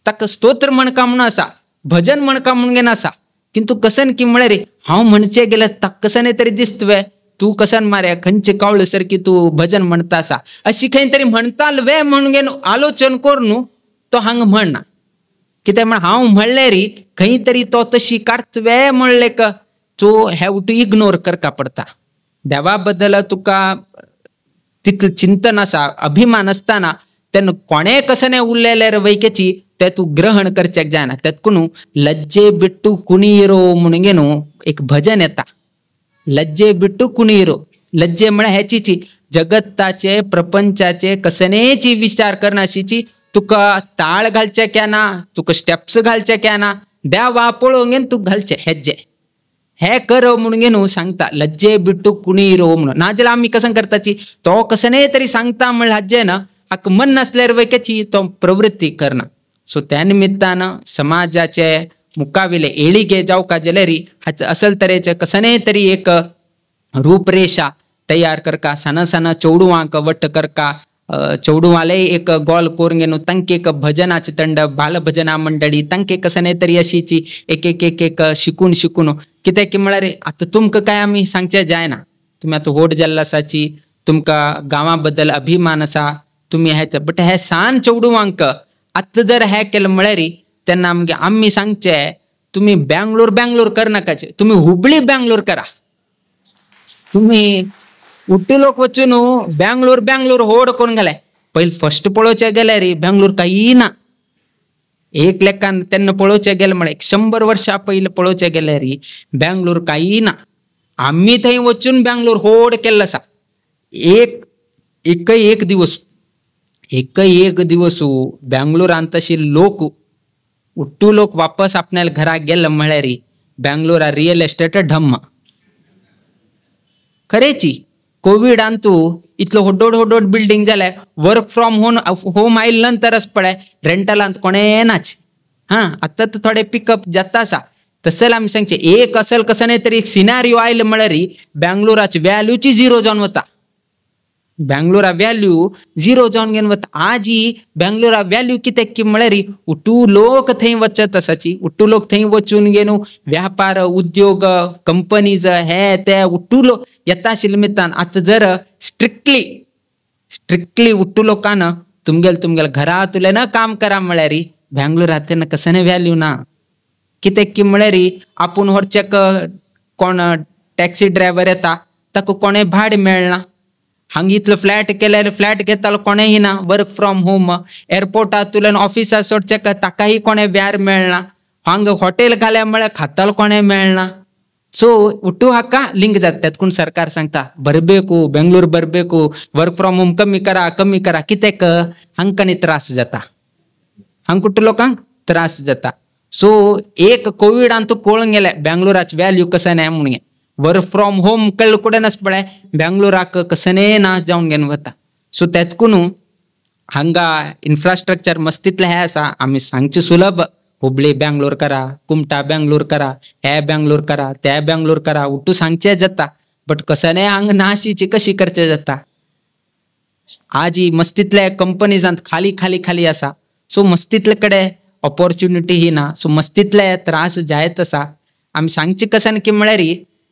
Speaker 2: ताका स्तोत्र म्हणका म्हणून आसा भजन म्हणका म्हणून घेन आसा किंतु कसन की म्हळ्यार हांव म्हणचे गेल्यार ताका कसने तरी दिसतवे तूं कसन मारे खंयचे कावळे सारकी तूं भजन म्हणता आसा अशी खंय तरी म्हणताल वे म्हणून घेवन आलोचन करून तो हांगा म्हणना. कित्याक म्हण हांव म्हणलें री खंय तरी तो तशी काडतवे म्हणलें तो have to ignore करका पडटा. देवा बद्दल तुका तितलें चिंतन आसा अभिमान आसतना तेन्ना कोणें कसने उरलेले वैकेची ते तूं ग्रहण करच्याक जायना. तेतकून लज्जे बिट्टू कुणीरो म्हणून न्हू एक भजन येता लज्जे बिट्टू कुणीरो. लज्जे म्हळ्यार हेचीची जगत्ताचे प्रपंचाचे कसनेची विचार करनाशीची तुका ताळ घालचे क्या ना तुका स्टेप्स घालचे क्या ना देवा पळोवंक घेवन तूं घालचे हेज्जे हे कर म्हणून न्हू सांगता लज्जे बिट्टू कुणी रो म्हणून. नाजाल्यार आमी कसं करताची तो कसने तरी सांगता म्हणल्यार हाजे ना हाका मन नासल्यार वयकेची तो प्रवृत्ती करना. सो त्या निमित्तान समाजाचे मुकाविले एळिगे जावका जाल्यार हाचे असल तरेचे कसने तरी एक रूपरेषा तयार करका, सान सान चेडवांक वट्ट करका, चेडवांले एक गोल करून न्हू तांकां एक भजनाचे तंड बाल भजना मंडळी तांकां कसने तरी अशीची एक एक एक एक शिकून शिकून कित्याक की म्हळ्यार आतां तुमकां काय आमी सांगचें जायना, तुमी आतां व्हड जाल्ले आसाची, तुमकां गांवा बद्दल अभिमान आसा, तुमी हेच बट हे सान चेडवांक आतां जर हें केलें म्हळ्यार तेन्ना आमगे आमी सांगचे तुमी बेंगलोर बेंगलोर करनाकाचे, तुमी हुबळी बेंगलोर करा. तुमी उट्टी लोक वचून बेंगलोर बेंगलोर होड करून गेले. पयलीं फर्स्ट पळोवचें गेल्यार बेंगलोर कांय ना, एक लेखान तेन्ना पळोवचें गेलें म्हळ्यार 100 वर्सां पयलीं पळोवचें गेल्यार बेंगलोर कांय ना. आमी थंय वचून बेंगलोर होड केल्लो आसा. एक एकय एक दिवस एकय एक दिवस बेंगलोरांत तशी लोक उट्टू लोक वापस आपल्या घरा गेले म्हळ्यार बेंगलोरा रियल एस्टेट ढम्म. खरेची कोविडान तूं इतलो होडोड होडोड बिल्डींग जाले, वर्क फ्रॉम होम आयले नंतरच पळय रेंटलांत कोणें नाच. हां आतां तर थोडे पिकअप जाता आसा. तशें आमी सांगचें एक असल कसं न्हय तरी सिनारियो आयले म्हळ्यार बेंगलोराची व्हॅल्यूची झिरो जावन वता. बेंगलोरा व्हॅल्यू झिरो जावन घेवन वता. आजी बेंगलोरा व्हॅल्यू कित्याक की म्हळ्यार उट्टू लोक थंय वचत आसाची, उट्टू लोक थंय वचून घेवन व्यापार उद्योग कंपनीज हे ते उट्टू लोक येता आशिल्ले निमित्तान आतां जर स्ट्रिक्टली स्ट्रिक्टली उट्टू लोकान तुमगेल तुमगेल घरांतल्यान काम करा म्हळ्यार बेंगलोरांत तेन्ना कसने व्हॅल्यू ना. कित्याक की म्हळ्यार आपूण व्हरचेक कोण टॅक्सी ड्रायव्हर येता ताका कोणें भाडें मेळना, हांगा इतलो फ्लॅट केल्यार फ्लॅट घेतालो कोणेंय ना, वर्क फ्रॉम होम एअरपोर्टांतल्यान ऑफिसा सोडचें ताकाय कोणें व्यार मेळना, हांगा हॉटेल घाल्या म्हळ्यार खातालो कोणें मेळना. सो उट्टू हाका लिंक जाता. तेतकून सरकार सांगता बरबेकू बेंगलोर बरबेकू वर्क फ्रॉम होम कमी करा कमी करा, कित्याक हांकां त्रास जाता, हांगा कुठे लोकांक त्रास जाता. सो एक कोविडान तूं कळून गेलें बेंगलोराची व्हॅल्यू कसं न्हय म्हणून. वर्क फ्रॉम होम कळ्ळें कुडेन पळय बेंगलोराक कसने ना जावन घेवन वता. सो तेतकून हांगा इन्फ्रास्ट्रक्चर मस्तीतलें हें आसा. आमी सांगचें सुलभ हुबळी बेंगलोर करा, कुमटा बेंगलोर करा, हे बेंगलोर करा, ते बेंगलोर करा, उट्टू सांगचें जाता बट कसने हांगा नाशीची कशी करचें जाता. आजी मस्तीतले कंपनीजांत खाली खाली खाली आसा. सो मस्तीतले कडेन ऑपॉर्च्युनिटी ही ना. सो मस्तीतले त्रास जायत आसा. आमी सांगचे कसन की म्हळ्यार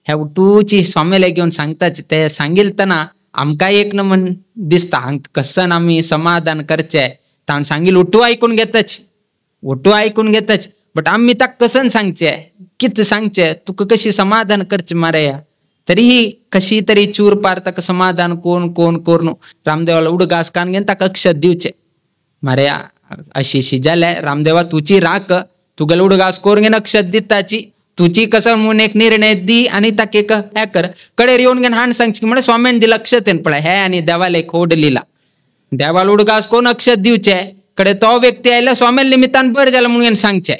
Speaker 2: ह्या उटूची स्वामीले घेवन सांगताच ते सांगिलतना आमकां एक न म्हण दिसता हांकां कसन आमी समाधान करचें. ताण सांगील उटू आयकून घेताच, उटू आयकून घेताच बट आमी ताका कसन सांगचें, कितें सांगचें, तुका कशी समाधान करचें मारया. तरीही कशी तरी चूर पार ताका समाधान कोण कोण करून रामदेवाला उडगास कान घेवन ताका अक्षत दिवचें मारया. अशी अशी जाल्यार रामदेवा तुची राख तुगेलो उडगास करून घेवन अक्षत दिताची, तुची कसं म्हणून एक निर्णय दी आनी ताका एक हें कर. कडेर येवन घेवन हाण सांगची म्हळ्यार स्वाम्यान दिलं अक्षतेन पळय हे आनी देवाले खोड लिला देवाला उडगास करून अक्षत दिवचे कडे तो व्यक्ती आयला स्वाम्यान निमित्तान बरें जालें म्हणून सांगचें.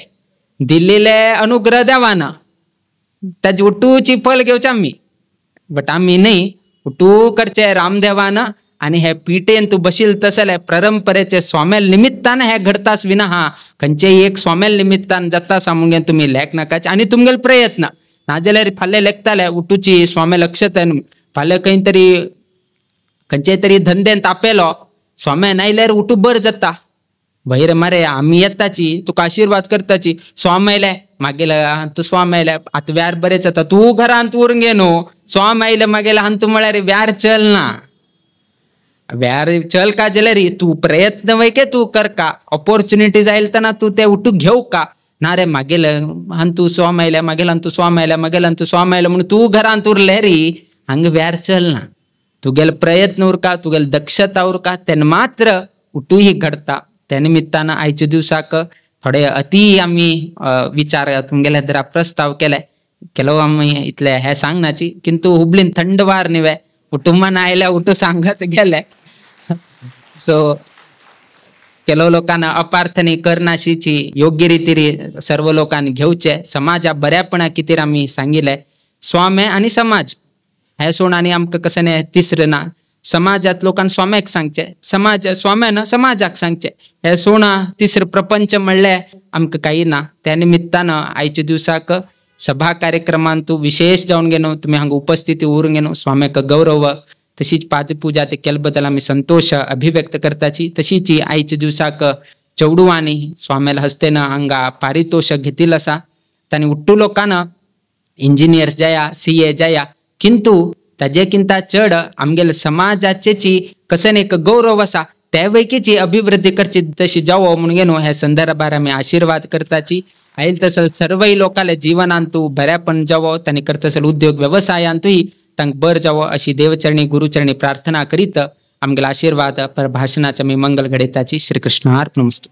Speaker 2: दिल्लेले अनुग्रह देवान ताजी उट्टूची फल घेवचे आमी बट आमी न्हय उट्टू करचे रामदेवान आनी हे पिठेन तूं बशील तसले परंपरेचे स्वाम्याल निमित्तान हे घडतास विना हा खंयचेय एक स्वाम्याल निमित्तान जाता सा मुगे तुमी लेख नाकाचे आनी तुमगेले प्रयत्न नाजाल्यार फाल्यां लेखताले उठूची स्वाम्या लक्षतान फाल्यां खंय तरी खंयचे तरी धंद्यान तापेलो स्वाम्यान आयल्यार उठू बर जाता. भैर मारे आमी येताची तुका आशिर्वाद करताची स्वाम आयले मागेले तूं स्वाम आयले आतां व्यार बरें जाता तूं घरांत उरून गे न्हू स्वाम आयले मागेले हांतू तूं म्हळ्यार व्यार चल ना व्यार चल का जाल्यार तूं प्रयत्न वय के तूं कर का ऑपॉर्च्युनिटीज आयले तूं ते उठू घेव का ना रे मागेले हांतू स्वाम आयले मागेले हांतू स्वाम आयले मागेले हांतू स्वाम आयले म्हणून तूं घरांत उरले री हांगा व्यार चल ना. तुगेले प्रयत्न उरका तुगेले दक्षता उरका तेन्ना मात्र उठूही घडता. त्या निमित्तान आयच्या दिवसाक थोडे अति आमी विचार तुमगेले जरा प्रस्ताव केले केलो आमी इतले हे सांगनाची किंतु हुबळीन थंड वार न्ही कुटुंबान आयल्या उठू सांगत गेले. सो ಕೆಲವು लोकांना अपार्थनी करनाशीची योग्य रीतीरी सर्व लोकांनी घेवचे समाजा बऱ्यापणा कितें आमी सांगिल्लें. स्वामे आनी समाज हे सोड आनी आमकां कशें तिसरें ना. समाजात लोकांक स्वाम्याक सांगचे, समाज स्वाम्यान समाजाक सांगचे, हे सोणा तिसरें प्रपंच म्हणलें आमकां काही ना. त्या निमित्तान आयच्या दिवसाक सभा कार्यक्रमांतू विशेष जावन घेनो तुमी हांगा उपस्थिती उरून घेनो स्वाम्याक गौरव तशीच पादपूजा ते केले बद्दल आमी संतोष अभिव्यक्त करताची. तशीच आयच्या दिवसाक चेडवांनी स्वाम्याला हस्तेन हांगा पारितोषक घेतिल्लो आसा. तांणी उट्टू लोकांना इंजिनियर जाया, CA जाया, किंतु ताजे किंता चड आमगेले समाजाचेची कसन एक गौरव आसा त्या वैकीची अभिवृद्धी करची तशी जावो म्हणून घेनो ह्या संदर्भार आमी आशीर्वाद करताची. आयल तसल सर्वय लोकांले जीवनांतू बऱ्यापण जावो, तांणी करतसल उद्योग व्यवसायांतूय तांकां बर जावो अशी देवचरणी गुरुचरणी प्रार्थना करीत आमगेले आशीर्वाद पर भाशणाचे आमी मंगल घडयताची. श्रीकृष्णार्पणमस्तु.